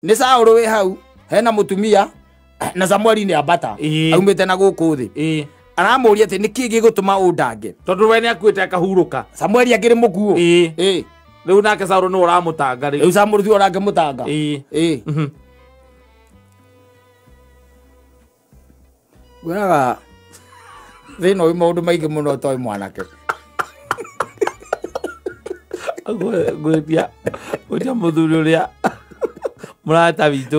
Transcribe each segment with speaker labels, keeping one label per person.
Speaker 1: Nĩ Saũlũ wĩ hau hena mũtumia na Samueli nĩ ambata aumĩte na gũkũ thĩ aramũria atĩ nĩkĩ gĩgũtũma ũndange
Speaker 2: tondũ we nĩ akuĩte akahurũka
Speaker 1: Samueli akĩrĩ mũkuũ
Speaker 2: rĩu nake Saũlũ nĩwe ũramũtanga
Speaker 1: rĩu Samueli tiwe ũrangĩmũtanga ngwĩraga thĩna ũyũ maũndũ maingĩ mũno ũtoĩ mwanake
Speaker 2: ngwĩtia gwĩtia mũthuri ũrĩa mũrata witũ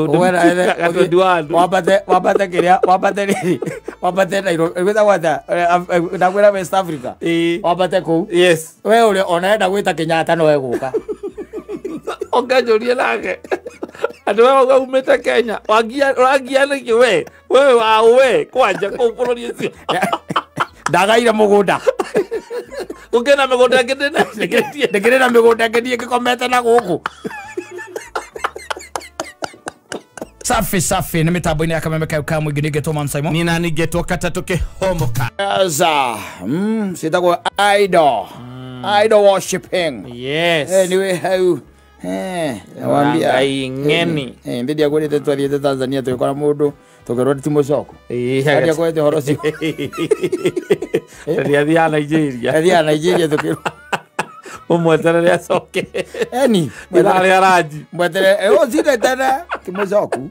Speaker 1: wambate wambate kĩrĩa wambate rĩrĩ wambate Nairobi gwĩtagwo atĩa ndakwĩra West Africa wambate kũu
Speaker 2: yes
Speaker 1: we ũrĩa ona enda gwĩta Kenyatta no egũka
Speaker 2: ũkanjũrie nake atĩ we wauga umĩte Kenya ũrangia nĩkĩ we we waũ we kwanja kũu bũrũri ũcio
Speaker 1: ndagaire mũgũnda
Speaker 2: ũkĩna mĩgũnda ĩngĩ ndĩnetĩkĩtie
Speaker 1: ndĩkĩrĩ na mĩgũnda ĩngĩ niĩ ngĩkomete na gũkũ Safi safi ni mitambo-inĩ ya Kameme kau ka mũingĩ nĩngetwo Man Simon
Speaker 2: nina ningetwo Katatũ Kĩhomoka
Speaker 1: Eza ciĩtagwo idol idol worshiping
Speaker 2: yes
Speaker 1: anyway hau nawambia
Speaker 2: Ngai ng'eni
Speaker 1: ndĩ ndiakwĩrĩte twathiĩte Tanzania tũgĩkora mũndũ tũkĩrwo ti mũcoko ndiakwĩrĩte ũhoro ũcio
Speaker 2: athiaga Nigeria
Speaker 1: athiaga Nigeria tũkĩrwo
Speaker 2: ũmweterere acoke
Speaker 1: eni
Speaker 2: ithaa rĩa ranji
Speaker 1: mweterere ũcire tene ti mũcoku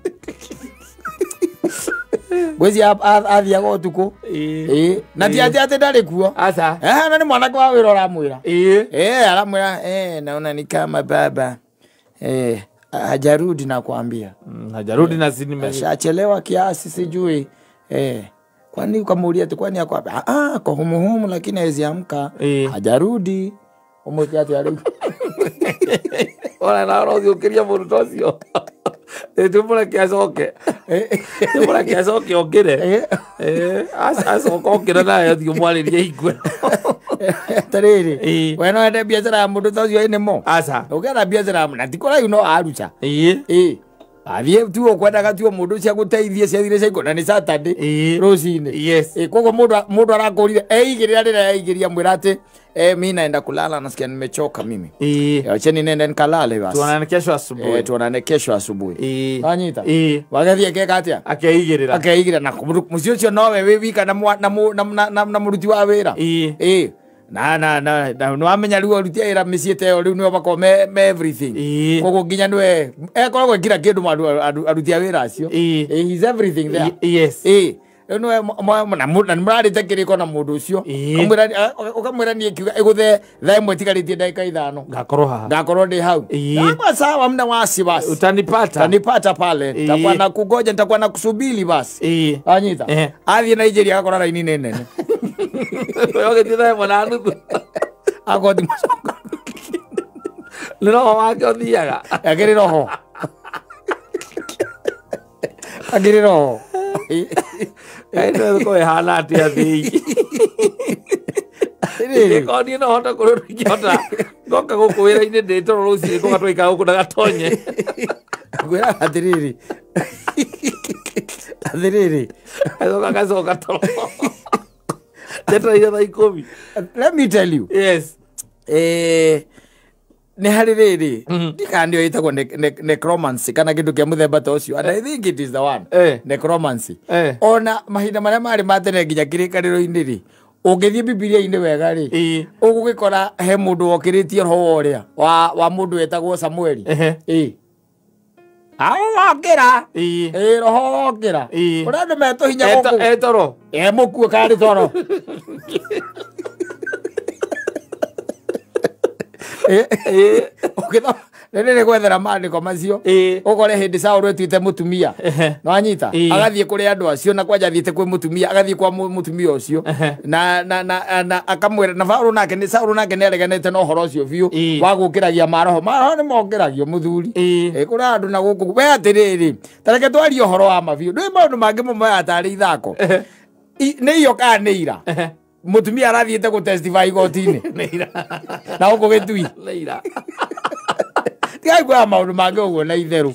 Speaker 1: ngwĩciria athiaga ũtukũ na ti atĩ atĩ ndarĩ kuo
Speaker 2: aca
Speaker 1: na nĩ mwanake wa wĩra ũramwĩra aramwĩra naona ni kama baba hajarudi nakwambia
Speaker 2: hajarudi na si nime
Speaker 1: ashachelewa kiasi sijui kwani ukamuulia tu kwani ako wapi kwa humuhumu lakini hawezi amka hajarudi umweke atĩa rĩu
Speaker 2: ona na ũrothiũkĩria mũndũ ta ũcio tumũreke acoke tumũreke acoke okĩre acoka okĩre nawe ũthiĩ ũmwarĩrie hingo
Speaker 1: atarĩrĩ we no wende biacara ya mũndũ ta ũcio ĩnĩ mo
Speaker 2: aca
Speaker 1: ũngĩenda biacara na ti kũraihu no aruta athiĩ tu ũkwendaga tu mũndũ ũcio agũteithie ciathire cia na nĩ Saturday rũcinĩ koguo mũndũ arakũrire eigĩrĩra rĩrĩa eigĩria mwĩra atĩ mi naenda kulala nasikia nimechoka mimi acheni nenda nikalale basi
Speaker 2: tuonane kesho asubuhi
Speaker 1: tuonane kesho asubuhi wanyita wagathiĩ akeka atĩa
Speaker 2: akeigĩrĩra
Speaker 1: akeigĩrĩra na mũciĩ ũcio nowe wĩ wika na mũruti wa wĩra na na na na nĩwamenya rĩu aruti a wĩra mĩciĩ ta ĩyo rĩu nĩo makoragwo me everything koguo nginya nĩwe ekoragwo kila kĩndũ aruti a wĩra acio he's everything there
Speaker 2: yes
Speaker 1: rĩu nĩwe na nĩmũrarĩte kĩrĩko na mũndũ ũcio ũkamwĩra niĩ kiuga ĩgũthe thaa ĩmwe ĩtigarĩtie ndagĩka ithano
Speaker 2: ngakorwo haha
Speaker 1: ngakorwo ndĩ hau Kama sawa mna wasiwasi
Speaker 2: utanipata
Speaker 1: utanipata pale nitakuwa na kungoja nitakuwa na kusubiri basi anyita athiĩ Nigeria agakora raini nĩ nene
Speaker 2: ũgĩthiĩ thaa ĩmwe na nuthu
Speaker 1: akorwo ti mũcoko
Speaker 2: nĩ roho wake ũthiaga
Speaker 1: akĩrĩ roho akĩrĩ roho
Speaker 2: ĩko ĩhana atĩa thĩ ĩkorwo niĩ no hote kũrĩ ingĩhota ngoka gũkũ wĩra-inĩ ndĩ toro rũcinĩ ngoka twaikara gũkũ ndagatonye
Speaker 1: ngwĩraga atĩrĩrĩ atĩrĩrĩ
Speaker 2: acoka gacoka toro njetereire thaa ikũmi
Speaker 1: let me tell you
Speaker 2: yes
Speaker 1: nĩ harĩ rĩrĩ ndikana nĩyo ĩtagwo necromancy kana kĩndũ kĩa mũthemba ta ũcio and I think it is the one necromancy ona mahinda marĩa marĩ ma tene nginya kĩrĩkanĩro-inĩ rĩ ũngĩthiĩ Bibilia-inĩ wega rĩ ũgũgĩkora he mũndũ wokĩrĩtie roho wa ũrĩa wa mũndũ wetagwo Samueli wokĩra roho wokĩra ũrĩa andũ metũhinya gũkũ
Speaker 2: toro
Speaker 1: mũkuo kana nĩ toro rĩrĩ gwethera maandĩko macio ũkore hĩndĩ Saũlũ etuĩte mũtumia nĩwanyita agathiĩ kũrĩ andũ acio na kwanja athiĩte kwĩ mũtumia agathiĩ kwa mũtumia ũcio na akamwĩra na Saũlũ nake nĩ Saũlũ nake nĩ areganĩte na ũhoro ũcio biũ wa gũkĩragia maroho maroho nĩ mokĩragio mũthuri kũrĩ andũ na gũkũ we atĩrĩrĩ ta reke twarie ũhoro wa ma biũ ndũĩ maũndũ mangĩ moyaga tarĩ ithako nĩ iyo kana nĩ ira mũtumia arathiĩte gũ testify igoti-inĩ na gũkũ Gĩtui tigai kuoya maũndũ mangĩ ũguo na itherũ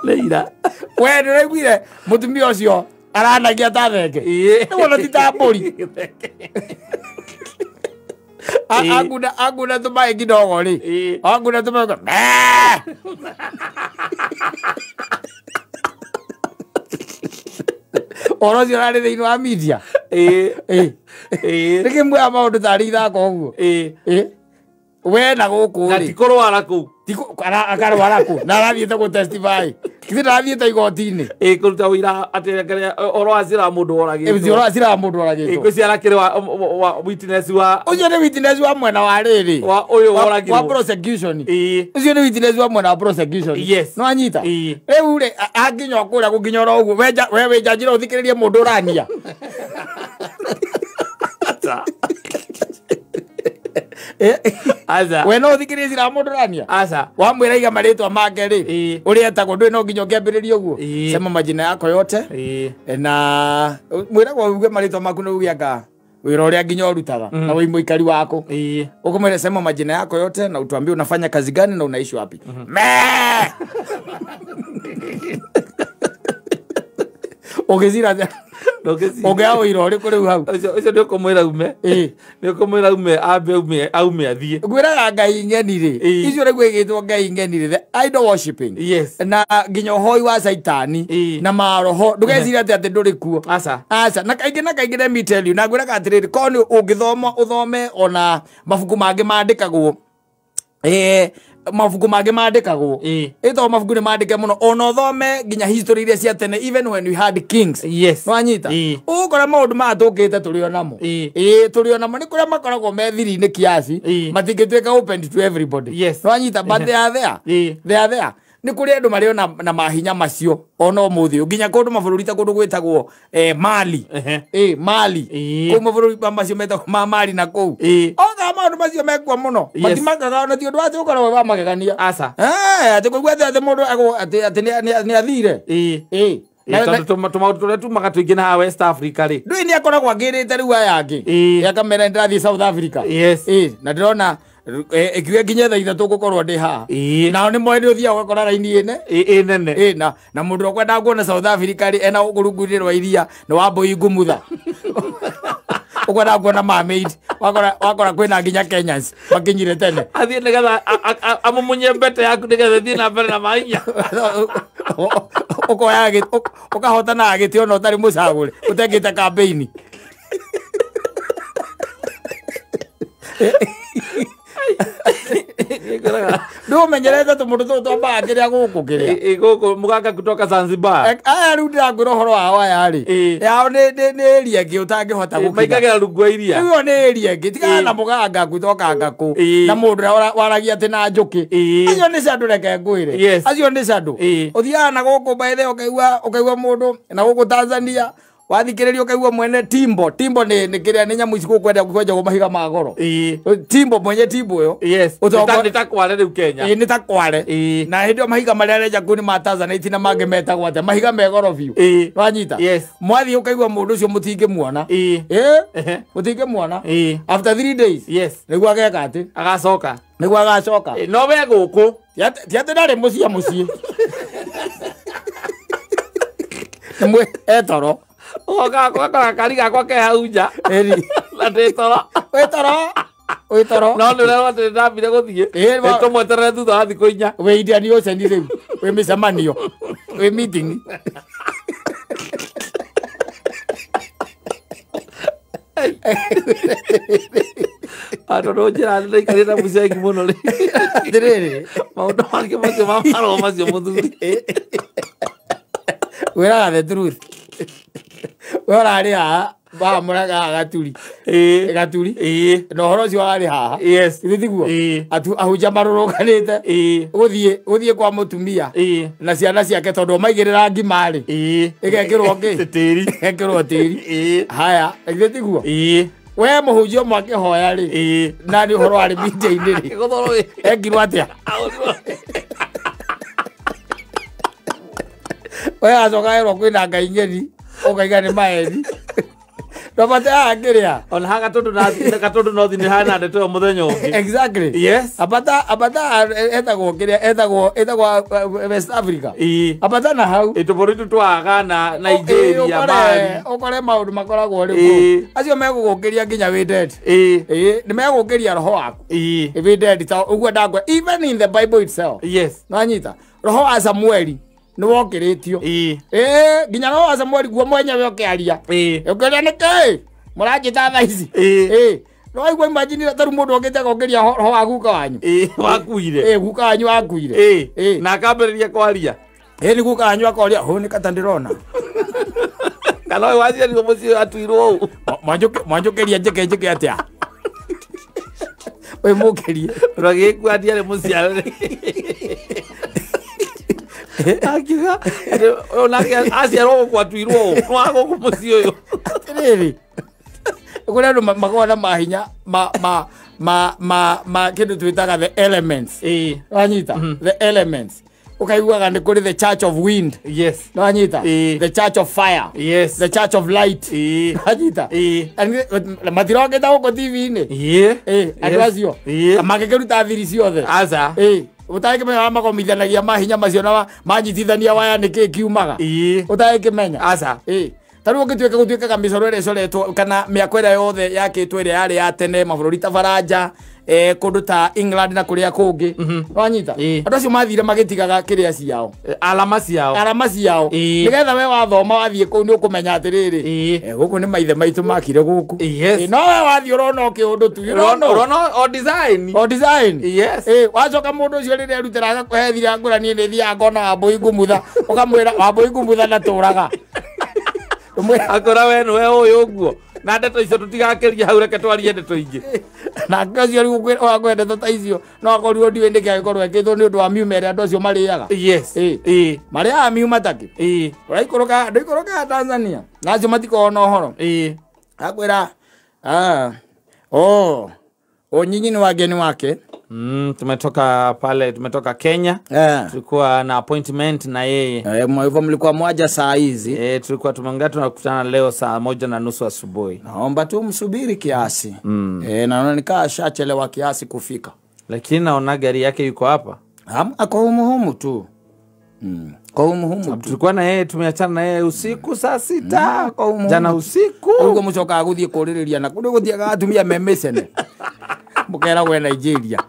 Speaker 2: nĩ ira
Speaker 1: we ndĩraiguire mũtumia ũcio aranagia ta thenge nĩwona ti ta mbũri Anguna tũmaĩ kidogo rĩ. Anguna tũmaĩ. Ũhoro ũcio ũrarĩ thĩinĩ wa media. Rĩngĩ muoya maũndũ tarĩ ithako ũguo. We na gũkũ
Speaker 2: rĩ. Na ti kũrwara kũu.
Speaker 1: Akarwara kũ na arathiĩte gũ testify. Githĩ ndarathiĩte igoti-inĩ.
Speaker 2: Kũruta ũira atĩ ũhoro wa cira wa mũndũ woragĩtwo.
Speaker 1: Ũhoro wa cira wa mũndũ woragĩtwo.
Speaker 2: Ngwĩciria arakĩrĩ wa witness wa
Speaker 1: ũcio nĩ witness wa mwena wa rĩrĩ.
Speaker 2: Wa ũyũ woragirwo.
Speaker 1: Wa prosecution. Ũcio nĩ witness wa mwena wa prosecution.
Speaker 2: Yes.
Speaker 1: No anyita. Rĩu rĩ anginya kũrĩa gũkinya oro ũguo we wĩ njanji no ũthikĩrĩrie mũndũ ũrania.
Speaker 2: Aca.
Speaker 1: We no ũthikĩrĩrie cira wa mũndũ ũrania?
Speaker 2: Aca.
Speaker 1: Wamwĩra iga marĩtwa make rĩ, ũrĩa etagwo ndũĩ no nginya ũngĩambĩrĩria ũguo. Sema majina yako yote. Na mwĩragwo uge marĩtwa maku na uge anga wĩra ũrĩa nginya ũrutaga na wĩ mũikari wako. Ũkamwĩra sema majina yako yote na utuambie unafanya kazi gani na unaishi wapi. Me! Ũgĩcira ũngĩaga ũira ũrĩkũ rĩu hau?
Speaker 2: Ũcio nĩ ũkũmwĩra ume. Nĩ ũkũmwĩra ume ambe aume athiĩ.
Speaker 1: Ngwĩraga Ngai ng'eni rĩ, icio rĩu ĩgĩtwo Ngai ng'eni rĩ, the idol worshiping.
Speaker 2: Yes.
Speaker 1: Na nginya ũhoi wa caitani na maroho ndũgeciria atĩ ndũrĩ kuo.
Speaker 2: Aca.
Speaker 1: Aca. Na kaingĩ let me tell you, na ngwĩraga atĩrĩrĩ, korwo nĩ ũngĩthoma ũthome ona mabuku mangĩ mandĩkagwo. Mabuku mangĩ mandĩkagwo. Ĩto mabuku nĩ mandĩke mũno ona ũthome nginya history iria cia tene even when we had kings.
Speaker 2: Yes.
Speaker 1: Nĩwanyita? Ũgũkora maũndũ maya tũkĩte tũrĩ o namo. Tũrĩ o namo nĩ kũrĩa makoragwo me thiri-inĩ kiasi matingĩtuĩka open to everybody.
Speaker 2: Yes.
Speaker 1: Nĩwanyita? But they are there. They are there. Nĩ kũrĩ andũ marĩ ona na mahinya macio ona ũmũthĩ nginya kũndũ mabũrũri ta kũndũ gwĩtagwo Mali. Mali. Kũu mabũrũri macio metagwo ma Mali na kũu. Oga maũndũ macio mekuo mũno. Matimakaga ona ti ũndũ atĩ ũkoragwo wa magegania.
Speaker 2: Aca.
Speaker 1: Atĩ kũigua atĩ mũndũ atĩ nĩ athire.
Speaker 2: Tondũ tũmaũndũ tũrĩa tumaga tũingĩ na West Africa rĩ.
Speaker 1: Ndũĩ nĩ akoragwo angĩrĩte rĩu aya angĩ. Akamera nĩndĩrathiĩ South Africa.
Speaker 2: Yes.
Speaker 1: Na ndĩrona ikiuga nginya thaa ithatũ ngũkorwo ndĩ haha. Nao nĩ moĩ nĩ ũthiaga ũgakora raini ĩne.
Speaker 2: Ĩ nene.
Speaker 1: Na mũndũ ũrĩa ũkwendaga kuona South Africa rĩ ena gũkũ rungu-inĩ rwa iria nĩ Wambũi Ngumutha. Ũkwendaga kuona mermaid wakora kwĩna nginya Kenyans makinyire tene.
Speaker 2: Athiĩ nĩgetha amumunye mbete yaku nĩgetha ĩthiĩ na mbere na mahinya.
Speaker 1: Ũkoya ũkahotana gĩtĩ ona ũtarĩ mũcagũre ũtekĩte campaign. Ndũmenyerete tũmũndũ tũtũ twambaga kĩrĩa gũkũ kĩrĩa.
Speaker 2: Gũkũ mũganga kutoka Zanzibar.
Speaker 1: Aya rĩu ndĩrakwĩra ũhoro wao aya rĩ. Yao nĩ area ĩngĩ ũtangĩhota gũkinya.
Speaker 2: Maikagĩra rungu wa iria.
Speaker 1: Rĩu ĩyo nĩ area ĩngĩ. Tigana na mũganga kutoka ngakũ na mũndũ ũrĩa waragia atĩ na njũkĩ. Acio nĩ candũ reke ngwĩre. Acio nĩ candũ. Ũthiaga na gũkũ by the way ũkaigua mũndũ na gũkũ Tanzania. Wathikĩrĩria ũkaigua mwene timbo. Timbo nĩ kĩrĩa nĩ nyamũ ici gũkwenda kwenjagwo mahiga ma goro. Timbo mwenye timbo ĩyo.
Speaker 2: Yes. Nĩ ta kware rĩu Kenya.
Speaker 1: Nĩ ta kware. Na hĩndĩ ĩyo mahiga marĩa arenja kũu nĩ ma Tanzanite na mangĩ metagwo atĩa mahiga me goro biũ. Wanyita?
Speaker 2: Yes.
Speaker 1: Mwathiĩ ũkaigua mũndũ ũcio mũtingĩmuona. Mũtingĩmuona. After 3 days.
Speaker 2: Yes.
Speaker 1: Nĩguo ageka atĩ.
Speaker 2: Agacoka.
Speaker 1: Nĩguo agacoka.
Speaker 2: No we gũkũ.
Speaker 1: Ti atĩ ndarĩ mũciĩ mũciĩ. Nĩ etoro.
Speaker 2: Ũgoka kari gakwa ke hau nja. Na ndĩ toro.
Speaker 1: Wĩ toro. Wĩ toro.
Speaker 2: No nĩ ũrerwo atĩ nĩndambire gũthiĩ. Tũmweterere thutha wa thikũ 4.
Speaker 1: Wĩ Indian Ocean rĩu. Wĩ mĩcemanio. Wĩ meeting.
Speaker 2: Tondũ njĩra nĩndaikarĩte mũcengi mũno rĩ.
Speaker 1: Atĩrĩrĩ.
Speaker 2: Maũndũ mangĩ macio ma maroho macio mũthuri.
Speaker 1: Wĩraga the truth. We ũrarĩ haha bamũraga gaturi. Gaturi. Na ũhoro ũcio warĩ haha.
Speaker 2: Yes.
Speaker 1: Githĩ tiguo? Ahunjia marũrũnganĩte. Gũthiĩ kwa mũtumia na ciana ciake tondũ maigĩrĩra ngima rĩ. Ĩgekĩrwo kĩ?
Speaker 2: Tĩri.
Speaker 1: Ĩgekĩrwo tĩri. Haya, githĩ tiguo? We mũhunjia ũmwe akĩhoya rĩ. Na nĩ ũhoro warĩ media-inĩ rĩ. Ekirwo atĩa? We acoka erwo kwĩna Ngai ng'eni ũkaiga nĩ maeni. Robert akĩrĩa.
Speaker 2: Ona ha Gatundu na Gatundu North nĩ hana ndeto ĩyo mũthenya ũngĩ.
Speaker 1: Exactly.
Speaker 2: Yes.
Speaker 1: Abata etagwo kĩrĩa etagwo West Africa.
Speaker 2: Ĩĩ.
Speaker 1: Abata na hau.
Speaker 2: Tũbũrũri tũtũ twa Ghana, Nigeria, Mali.
Speaker 1: Ũkore maũndũ makoragwo rĩu. Acio megũgũkĩria nginya wĩ dead. Ĩĩ, nĩ megũkĩria roho waku.
Speaker 2: Ĩĩ.
Speaker 1: Wĩ dead ta ũguo ndakwa even in the Bible itself.
Speaker 2: Yes.
Speaker 1: Nĩwanyita? Roho wa Samueli nĩ wokĩrĩtio.
Speaker 2: Ĩĩ.
Speaker 1: Ĩĩ, nginya roho wa Samueli guo mwenyewe ũkĩaria.
Speaker 2: Ĩĩ.
Speaker 1: Ũkĩũria nĩkĩ? Mũranjĩta thaa ici.
Speaker 2: Ĩĩ.
Speaker 1: Ĩĩ. No waigua imagine ta rĩu mũndũ okĩte agokĩria roho wa guka wanyu.
Speaker 2: Ĩĩ, wakuire.
Speaker 1: Ĩĩ, guka wanyu wakuire.
Speaker 2: Ĩĩ.
Speaker 1: Ĩĩ.
Speaker 2: Na akambĩrĩria kwaria.
Speaker 1: Ĩĩ, nĩ guka wanyu akoria, hũ nĩ kata ndĩrona.
Speaker 2: Kana ũyũ waciarirwo mũciĩ atuirwo ũũ.
Speaker 1: Mwanjũkĩria njĩke atĩa? Wĩ mũkĩrie.
Speaker 2: Ũragĩkua ndiarĩ mũciarĩre. Akiuga ũyũ nake aciarwo gũkũ atuirwo ũũ. Nĩ wa gũkũ mũciĩ ũyũ.
Speaker 1: Atĩrĩrĩ, kũrĩ andũ makoragwo na mahinya ma kĩndũ twĩtaga the elements.
Speaker 2: Ĩĩ.
Speaker 1: Wanyita? The elements. Ũkaiguaga nĩ kũrĩ the church of wind.
Speaker 2: Yes.
Speaker 1: Wanyita?
Speaker 2: Ĩĩ.
Speaker 1: The church of fire.
Speaker 2: Yes.
Speaker 1: The church of light.
Speaker 2: Ĩĩ.
Speaker 1: Wanyita?
Speaker 2: Ĩĩ.
Speaker 1: Matirokĩte gũkũ TV-inĩ.
Speaker 2: Ĩĩ.
Speaker 1: Ĩĩ, andũ acio.
Speaker 2: Ĩĩ.
Speaker 1: Magĩkĩruta thiri ciothe.
Speaker 2: Aca.
Speaker 1: Ĩĩ. Ũtangĩkĩmenya magomithanagia mahinya macio na manyitithania waya nĩkĩ kiumaga.
Speaker 2: Ĩĩ.
Speaker 1: Ũtangĩkĩmenya.
Speaker 2: Aca.
Speaker 1: Ĩĩ. Ta rĩu ũngĩtuĩka gũtuĩkaga mĩcoro ĩrĩa ĩcoretwo kana mĩako ĩrĩa yothe yakĩtwo ĩrĩa yarĩ ya tene mabũrũri ta Baranja, kũndũ ta England na kũrĩa kũngĩ. Wanyita? Andũ acio mathire magĩtigaga kĩrĩa ciao.
Speaker 2: Alama ciao.
Speaker 1: Alama ciao. Nĩgetha we wathoma wathiĩ kũu nĩ ũkũmenya atĩrĩrĩ. Gũkũ nĩ maithe maitũ makire gũkũ.
Speaker 2: Yes.
Speaker 1: No we wathiĩ ũrona o kĩũndũ tu.
Speaker 2: Ũrona o design.
Speaker 1: O design.
Speaker 2: Yes.
Speaker 1: Wacoka mũndũ ũcio rĩrĩa arutĩra agakũhe thira ngũrani nĩ thiaga ngona Wambũi ngumutha. Ũkamwĩra Wambũi ngumutha na tũraga.
Speaker 2: Akora we nĩwe ũyũ ũguo. Na ndeto icio tũtigakĩria hau reke twarie ndeto ingĩ.
Speaker 1: Nake ũcio rĩu wakũhe ndeto ta icio no akorirwo ndiũĩ nĩkĩ angĩkorwo ekĩtwo nĩ ũndũ wa miuma ĩrĩa andũ acio marĩaga.
Speaker 2: Yes.
Speaker 1: Ĩĩ. Marĩaga miuma takĩ.
Speaker 2: Ĩĩ.
Speaker 1: Ũraikũrũka ndũikũrũkaga Tanzania. Na acio matikoragwo na ũhoro.
Speaker 2: Ĩĩ.
Speaker 1: Akwĩra oh, nyinyi ni wageni wake.
Speaker 2: Tumetoka pale, tumetoka Kenya. Tulikuwa na appointment na yeye.
Speaker 1: Hivyo mlikuwa mwaja saa hizi.
Speaker 2: Tulikuwa tumeongea tunakutana leo saa 1:30 asubuhi.
Speaker 1: Naomba tu msubiri kiasi. Naona nikaa ashachelewa kiasi kufika.
Speaker 2: Lakini naona gari yake yuko hapa.
Speaker 1: Ako humu tu. Kwa humu tu.
Speaker 2: Tulikuwa na yeye tumeachana na yeye usiku saa 6. Jana usiku.
Speaker 1: Ugo mucokaga guthie kũrĩrĩria na kũndũ gũthiaga atumia me mĩcene. Mũkera gwe Nigeria.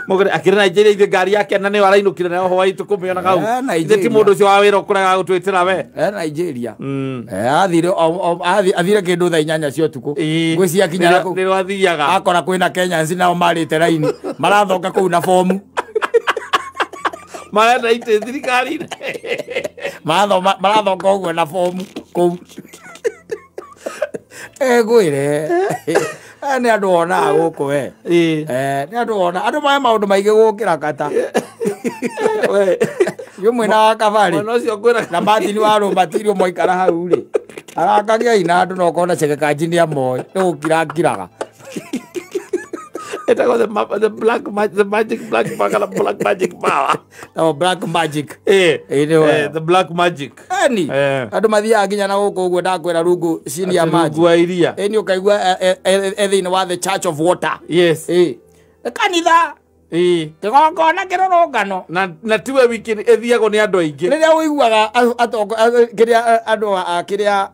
Speaker 2: Mũgere akĩrĩ Nigeria ithe ngari yake na nĩyo arainũkire nayo hwaĩ tũkũmĩona hau. Ithe ti mũndũ ũcio wa wĩra ũkũrega gũtwĩtĩra we.
Speaker 1: Nigeria. Athire athire kĩndũ thaa 8 cia ũtukũ. Ngwĩciria kũu.
Speaker 2: Nĩrĩo athiaga.
Speaker 1: Akora kwĩna Kenyans nao marĩte raini. Marathonga kũu na bomu.
Speaker 2: Marenda itĩ thirikari-inĩ.
Speaker 1: Marathonga ũguo na bomu kũu. Ngwĩre. Nĩ andũ wonaga gũkũ we. Nĩ andũ wona andũ maya maũndũ maingĩ gũkĩra kata. Yũ mwena wa Kabarĩ.
Speaker 2: Mwena ũcio ngwĩra.
Speaker 1: Na Martin wa Rũmatirio mwaikara hau rĩ. Arakagia na andũ no ũkona Chege Kanji nĩ amoĩ. Nĩ gũkira ngiraga.
Speaker 2: Etagwo the black the magic black black magic power.
Speaker 1: No black magic.
Speaker 2: The black magic.
Speaker 1: Eni. Andũ mathiaga nginya na gũkũ ũguo ndakwĩra rungu chini ya maji.
Speaker 2: Rungu wa iria.
Speaker 1: Eni ũkaigua thĩinĩ wa the church of water.
Speaker 2: Yes.
Speaker 1: Kanitha. Kĩgongona kĩrũrũngano.
Speaker 2: Na tiwe wiki ĩthiagwo nĩ andũ aingĩ.
Speaker 1: Rĩrĩa ũiguaga kĩrĩa andũ kĩrĩa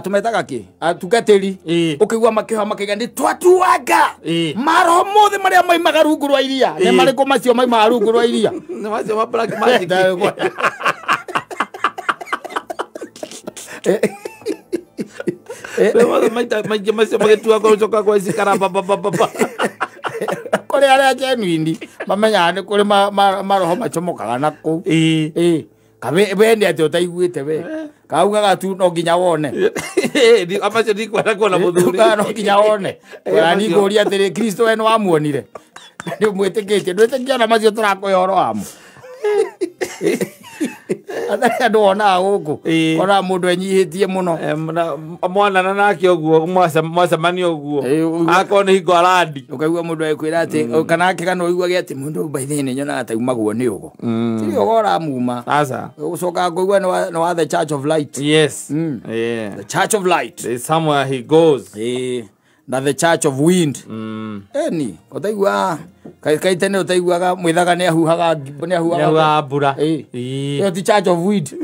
Speaker 1: tumetaga ki atungatĩri ũkĩigua makĩhoya makĩiga nĩ twatuanga maroho mothe marĩa maimaga rungu rwa iria. Nĩ marĩkũ macio maimaga rungu rwa iria?
Speaker 2: Nĩ macio ma black magic. Maingĩ macio magĩtuaga gũcoka kwa cikara ba ba ba ba.
Speaker 1: Kũrĩ arĩa genuine mamenyaga nĩ kũrĩ maroho macomokaga na kũu. Kabe we nĩ atĩ ũtaiguĩte we. Kaugaga tu no nginya wone.
Speaker 2: Amacio ndikwenda kuona mũthuri.
Speaker 1: No nginya wone. Ona ni ngũria atĩrĩ Kristo we nĩ wamuonire. Nĩ ũmwĩtĩkĩtie. Ndwĩtĩkia na macio tũrakũhe ũhoro wamo. Atarĩ andũ wonaga gũkũ. Wonaga mũndũ enyihĩtie mũno.
Speaker 2: Mwanana nake ũguo mwacemania ũguo akorwo nĩ hingo arandi
Speaker 1: ũkaigua mũndũ agĩkwĩra atĩ kana akĩgana ũiguage atĩ mũndũ by the way nyonaga ta umagwo nĩ ũgo. Ti ũgo ũramuma.
Speaker 2: Aca.
Speaker 1: Ũcokaga kũigua nĩ wa the Church of Light.
Speaker 2: Yes. Yeah.
Speaker 1: The Church of Light.
Speaker 2: There's somewhere he goes.
Speaker 1: Na the Church of Wind. Eni ũtaigua kaĩ tene ũtaiguaga mwĩthaga nĩ ahuhaga nĩ ahuhaga
Speaker 2: mbura.
Speaker 1: Ĩyo ti Church of Wind.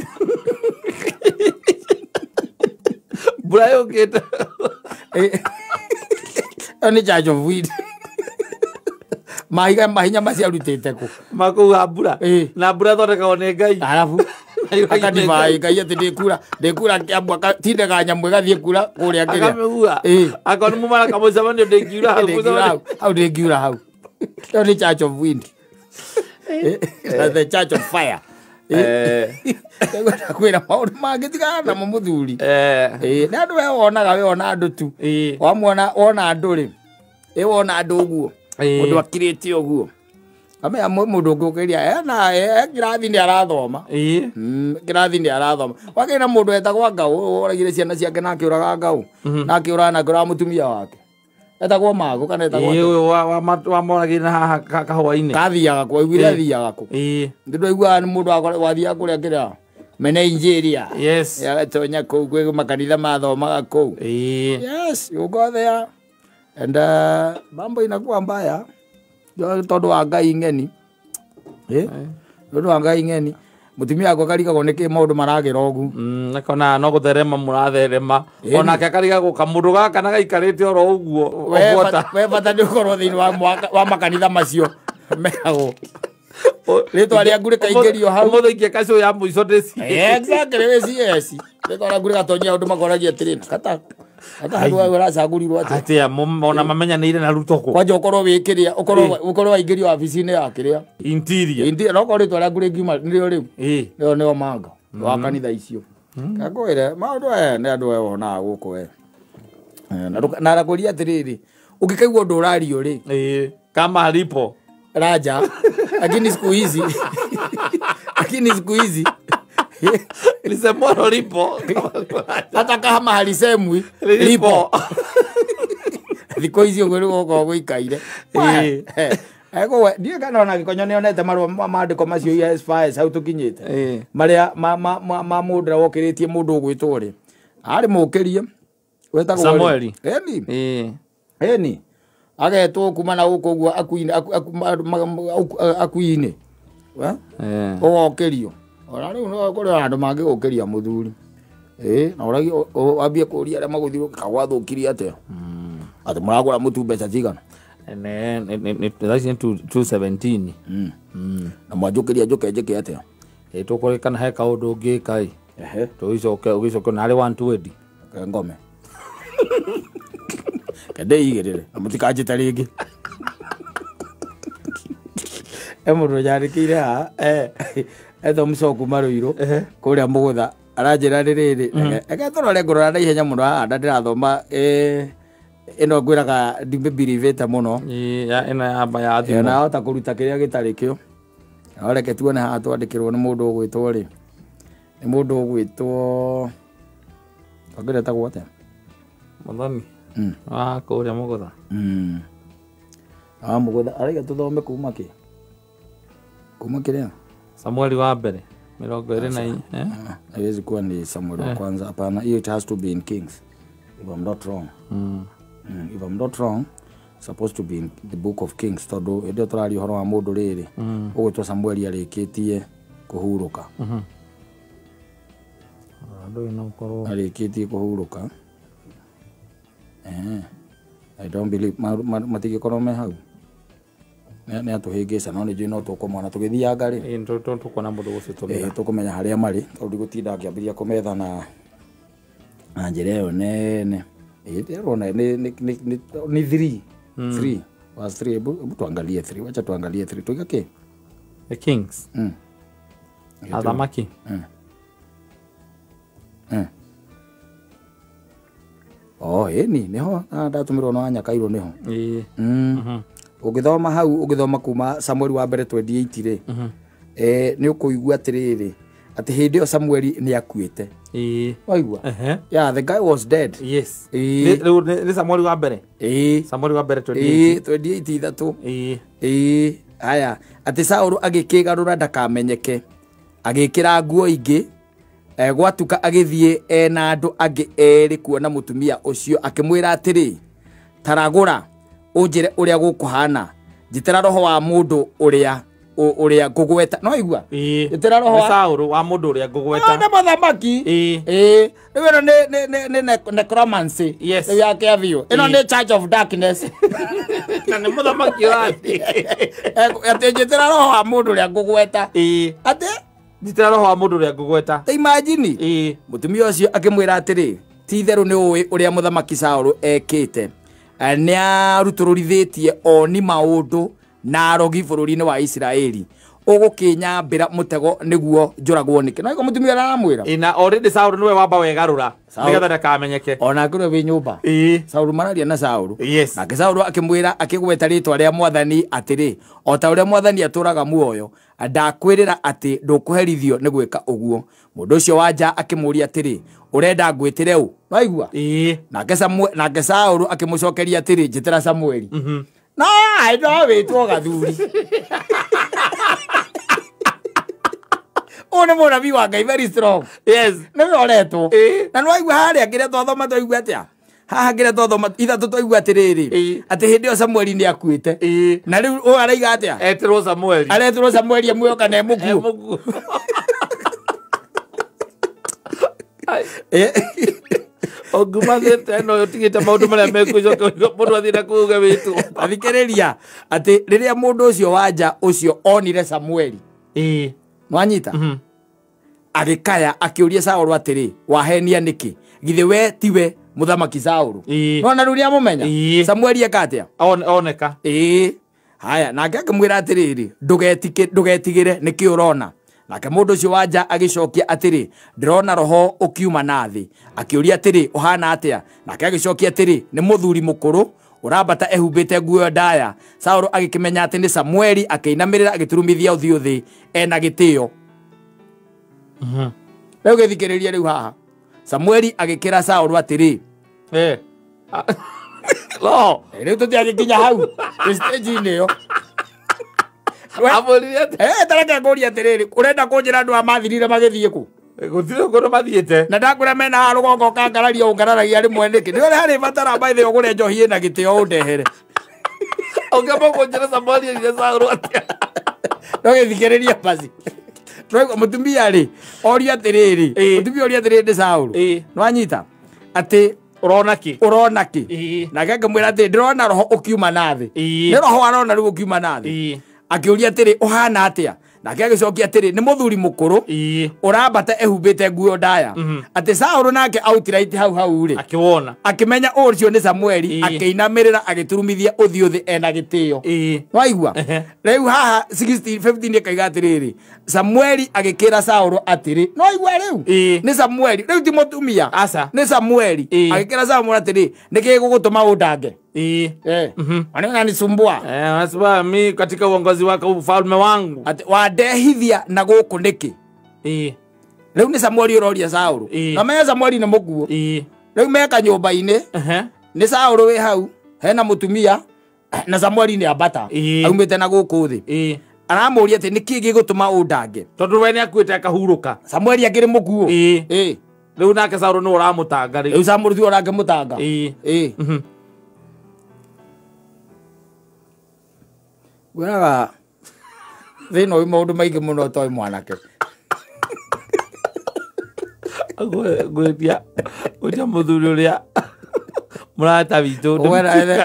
Speaker 2: Mbura yũkĩte.
Speaker 1: Ĩyo nĩ Church of Wind. Mahiga mahinya macio arutĩte kũ?
Speaker 2: Makuga mbura. Na mbura ĩthondekagwo nĩ Ngai.
Speaker 1: Arabu akadivai Ngai atĩ ndĩkura kĩambu agatindega nyamũ ĩgathiĩ kura kũrĩa kĩrĩa.
Speaker 2: Akamĩhua. Akorwo nĩ mumara kamũcemanio ndĩngiura hau.
Speaker 1: Hau ndĩngiura hau. Ĩyo nĩ Church of Wind. The Church of Fire. Kwĩra maũndũ mangĩ tigana namo mũthuri. Nĩ andũ we wonaga we wona andũ tu. Wamwona wona andũ rĩ. Wona andũ ũguo. Mũndũ akirĩte ũguo. Amenya mũndũ ũngĩ ena kĩrathi nĩ arathoma. Kĩrathi nĩ arathoma. Wakĩrĩ na mũndũ etagwo Ngau oragire ciana ciake na akĩũraga Ngau. Na akĩũraga na akĩũraga mũtumia wake. Etagwo Mago kana etagwo
Speaker 2: atĩa? Wamoragire na haha kahũa-inĩ.
Speaker 1: Kathiaga kũ aiguire athiaga kũ. Ndĩraiguaga nĩ mũndũ wathiaga kũrĩa kĩrĩa Nigeria.
Speaker 2: Yes.
Speaker 1: Agatonya kũu kwĩ makanitha mathomaga kũu. Yes, you go there. And mambo inakuwa mbaya tondũ wa Ngai ng'eni. Tondũ wa Ngai ng'eni mũtumia wakwa akarigagwo nĩkĩ maũndũ maragĩra ũguo.
Speaker 2: Akona no gũtherema mũratherema onake akarigagwo kamũndũ gaka na gaikarĩte oro ũguo.
Speaker 1: We bata nĩ ũkorwo thĩinĩ wa makanitha macio meragwo rĩtwa rĩaku rĩkaingĩrio hau.
Speaker 2: Ũmũthĩ ikia kacũ ya mũico ndĩci.
Speaker 1: Exactly, wĩ CS. Rĩtwa rĩaku rĩgatonyia andũ makoragia atĩrĩ kata hata handũ hau ũracagũrirwo atĩa.
Speaker 2: Atĩa ona mamenyanĩire na Ruto kũ.
Speaker 1: Kwanja ũkorwo wĩ kĩrĩa ũkorwo waingĩrio wabici-inĩ ya kĩrĩa
Speaker 2: Interior.
Speaker 1: No okorwo rĩtwa rĩaku rĩngiuma nĩrĩo rĩu. Nĩo nĩo manga wa kanitha icio. Ngakwĩra maũndũ aya nĩ andũ aya wonaga gũkũ we. Na arakũria atĩrĩrĩ ũngĩkaigua ũndũ ũrario rĩ.
Speaker 2: Kama alipo
Speaker 1: Raja lakini siku hizi lakini siku hizi
Speaker 2: lisemwalo lipo
Speaker 1: hata kama halisemwi lipo. Thikũ ici ũguo nĩguo gũkoragwo gũikaire. Ndiũĩ kana ona Gĩkonyo nĩonete marũa mandĩko macio as far as hau tũkinyĩte marĩa ma mũndũ ũrĩa wokĩrĩtie mũndũ ũgwĩtwo rĩ arĩ mũkĩrie wetagwo
Speaker 2: Samueli.
Speaker 1: Eni agetwo kuma na gũkũ ũguo akuinĩ ũgokĩrio. Ona rĩu no kũrĩ andũ mangĩgũkĩria mũthuri. Na ũragia wambie kũria arĩa magũthiũrũrũka gwathũkirie atĩa. Atĩ mũragũra mũtu mbeca cigana.
Speaker 2: Thaa ici nĩ 217.
Speaker 1: Na mwanjũkĩria njũke njĩke atĩa.
Speaker 2: Tũkore kana he kaũndũ ũngĩka ĩ. Tũgĩcoke ũgĩcoke narĩ 120.
Speaker 1: Ngome. Kende igĩrĩre na mũtikanjĩte rĩngĩ. Mũndũ nyandĩkĩire haha etwo Mũcoku Marũirũ kũrĩa Mũgũtha aranjĩra rĩrĩrĩ reke tũrore ngũrora na ihenya mũno haha na ndĩrathoma ĩno ngwĩraga ndimĩbirivĩte mũno.
Speaker 2: Ĩno ya thimũ.
Speaker 1: Na ahota kũruta kĩrĩa gĩtarĩ kĩo. No reke tuone haha twandĩkĩrwo nĩ mũndũ ũgwĩtwo rĩ. Nĩ mũndũ ũgwĩtwo akĩrĩ etagwo atĩa?
Speaker 2: Mũthoni. Kũrĩa Mũgũtha.
Speaker 1: Mũgũtha araiga tũthome kuma kĩ? Kuma kĩrĩa?
Speaker 2: Samueli wa mbere 24.
Speaker 1: Haiwezi kuwa ni Samueli wa kwanza hapana, hiyo it has to be in Kings if I'm not wrong. If I'm not wrong supposed to be in the book of Kings tondũ hĩndĩ ĩyo tũraria ũhoro wa mũndũ rĩrĩ ũgwĩtwo Samueli arĩkĩtie kũhurũka. Arĩkĩtie kũhurũka. I don't believe matingĩkorwo me hau. Nĩ atũhĩngĩca no nĩ njũĩ no tũkũmona tũgĩthianga rĩ.
Speaker 2: Tũkuona mũndũ gũcitũmĩra.
Speaker 1: Tũkũmenya harĩa marĩ tondũ ndigũtinda ngĩambĩrĩria kũmetha na njĩra ĩyo nene. Ndĩrona nĩ 3 3 verse 3. Hebu tuangalie 3. Wacha tuangalie 3. Tuiga kĩ?
Speaker 2: The Kings. Athamaki.
Speaker 1: Oh, ĩni nĩho ndatũmĩrwo no Nyakairũ nĩho. Ũngĩthoma hau ũngĩthoma kuma Samueli wa mbere 28 rĩ nĩ ũkũigua atĩrĩrĩ Atĩ hĩndĩ ĩyo Samueli nĩ akuĩte. Waigua? Yeah, the guy was dead.
Speaker 2: Yes. Rĩu nĩ Samueli wa mbere. Samueli wa mbere 28.
Speaker 1: 28 ithatũ. Haya, atĩ Saũlũ agĩkĩgarũra ndakamenyeke. Agĩkĩra nguo ingĩ. Gwatuka agĩthiĩ ena andũ angĩ erĩ kuona mũtumia ũcio, akĩmwĩra atĩrĩ, taragũra ũnjĩre ũrĩa gũkũhana, njĩtĩra roho wa mũndũ ũrĩa ũrĩa ngũgweta. No igua? Njĩtĩra roho wa
Speaker 2: Saũlũ wa mũndũ ũrĩa ngũgweta.
Speaker 1: Nĩ mũthamaki. Rĩu ĩno nĩ necromancy.
Speaker 2: Yes.
Speaker 1: Rĩu ya kĩathio. Ĩno nĩ Church of Darkness.
Speaker 2: Na nĩ mũthamaki ũrathiĩ.
Speaker 1: Atĩ njĩtĩra roho wa mũndũ ũrĩa ngũgweta. Atĩ
Speaker 2: njĩtĩra roho wa mũndũ ũrĩa ngũgweta.
Speaker 1: Ta imagine. Mũtumia ũcio akĩmwĩra atĩrĩ, ti itherũ nĩ ũĩ ũrĩa mũthamaki Saũlũ ekĩte. Nĩ arutũrũrithĩtie oni maũndũ na arogi bũrũri-inĩ wa Isiraeli. Ũgũkĩnyambĩra mũtego nĩguo njũragwo nĩkĩ? No iko mũtumia aramwĩra.
Speaker 2: Na already Saũlũ nĩwe wamba wegarũra nĩgetha ndakamenyeke.
Speaker 1: Ona ngũrwe wĩ nyũmba. Saũlũ mararia na Saũlũ.
Speaker 2: Yes.
Speaker 1: Nake Saũlũ akĩmwĩra, akĩgweta rĩtwa rĩa mwathani atĩrĩ, o ta ũrĩa mwathani atũraga muoyo, ndakwĩrĩra atĩ ndũkũherithio nĩ gwĩka ũguo. Mũndũ ũcio wa nja akĩmũũria atĩrĩ, ũrenda ngwĩtĩre ũ? Waigua? Nake Saũlũ akĩmũcokeria atĩrĩ, njĩtĩra Samueli. No, no wĩtwo gathuri. Ũyũ nĩ mũnabii wa Ngai, very strong.
Speaker 2: Yes.
Speaker 1: Nĩwe ũretwo. Na nĩwaigua harĩa kĩrĩa twathoma twaigua atĩa? Haha kĩrĩa twathoma ithatũ twaigua atĩrĩrĩ, atĩ hĩndĩ ĩyo Samueli nĩ akuĩte. Na rĩu ũyũ araiga atĩa?
Speaker 2: Etĩrwo Samueli.
Speaker 1: Aretĩrwo Samueli emuoyo kana emũkuũ.
Speaker 2: Ũngumathĩte no ũtigĩte maũndũ marĩa mekũcoka mũndũ athiĩ na kũu wĩtwo.
Speaker 1: Athikĩrĩria atĩ rĩrĩa mũndũ ũcio wa nja ũcio onire Samueli. Nwanyita? Agĩkaya akĩũria Saũlũ atĩrĩ, wahenia nĩkĩ? Githĩ we tiwe mũthamaki Saũlũ? Nona rĩu nĩamũmenya? Samueli eka atĩa?
Speaker 2: Oneka.
Speaker 1: Haya, nake akĩmwĩra atĩrĩrĩ, ndũgetigĩre, nĩkĩ ũrona? Nake mũndũ ũcio wa nja agĩcokia atĩrĩ, ndĩrona roho ũkiuma na thĩ. Akĩũria atĩrĩ, ũhana atĩa? Nake agĩcokia atĩrĩ, nĩ mũthuri mũkũrũ ũrambata ehumbĩte nguo ndaya. Saũlũ agĩkĩmenya atĩ nĩ Samueli, akĩinamĩrĩra agĩturumithia ũthiũ thĩ ena gĩtĩo. Rĩu gĩthikĩrĩrie rĩu haha. Samueli agĩkĩra Saũlũ atĩrĩ,
Speaker 2: No,
Speaker 1: rĩu tũtiagĩkinya hau stage-inĩ ĩyo. Tareke ngũrie atĩrĩrĩ, ũrenda kũnjĩra andũ aya mathirire magĩthiĩ kũ?
Speaker 2: Gũtirĩ kũndũ mathiĩte.
Speaker 1: Na ndakwĩra mena haha rũgongo ũkangararia ũngararagia rĩmwe nĩkĩ? Nĩ ũrĩa harĩ batara by the way ũgũre njohi ĩna gĩtĩo ũndehere.
Speaker 2: Ũngĩamba kũnjĩra Samueli erire Saũlũ atĩa?
Speaker 1: No gĩthikĩrĩrie basi. Mũtumia rĩ, oria atĩrĩrĩ, mũtumia oria atĩrĩrĩ nĩ Saũlũ. Nĩwanyita? Atĩ
Speaker 2: ũrona kĩ?
Speaker 1: Ũrona kĩ? Nake akĩmwĩra atĩrĩ, ndĩrona roho ũkiuma na thĩ. Nĩ roho arona rĩu ũkiuma na thĩ. Akĩũria atĩrĩ, ũhana atĩa? Nake agĩcokia atĩrĩ, nĩ mũthuri mũkũrũ ũrambata ehumbĩte nguo ndaya. Atĩ Saũlũ nake outright hau hau rĩ,
Speaker 2: akĩwona,
Speaker 1: akĩmenya ũcio nĩ Samueli, akĩinamĩrĩra agĩturumithia ũthiũ thĩ ena gĩtĩo. Waigua? Rĩu haha 16 15 ĩkaiga atĩrĩrĩ, Samueli agĩkĩra Saũlũ atĩrĩ, no waigua rĩu? Nĩ Samueli, rĩu ti mũtumia. Nĩ Samueli. Agĩkĩra Samueli atĩrĩ, nĩkĩ gĩgũgũtũma ũndange? Wananisumbua.
Speaker 2: Unasumbua mi katika uongozi wako, ufalme wangu.
Speaker 1: Ati wandehithia na gũkũ nĩkĩ? Rĩu nĩ Samueli ũroria Saũlũ. Na menya Samueli nĩ mũkuũ. Rĩu meka nyũmba-inĩ. Nĩ Saũlũ wĩ hau, hena mũtumia na Samueli nĩ ambata. Aumĩte na gũkũ thĩ. Aramũria atĩ nĩkĩ gĩgũtũma ũndange?
Speaker 2: Tondũ we nĩakuĩte akahurũka.
Speaker 1: Samueli akĩrĩ mũkuũ.
Speaker 2: Rĩu nake Saũlũ nĩwe ũramũtanga rĩu.
Speaker 1: Rĩu Samueli tiwe ũrakĩmũtanga. Ngwĩraga thĩna ũyũ maũndũ maingĩ mũno ũtoĩ mwanake.
Speaker 2: Ngwĩtia mũthuri ũrĩa mũrata witũ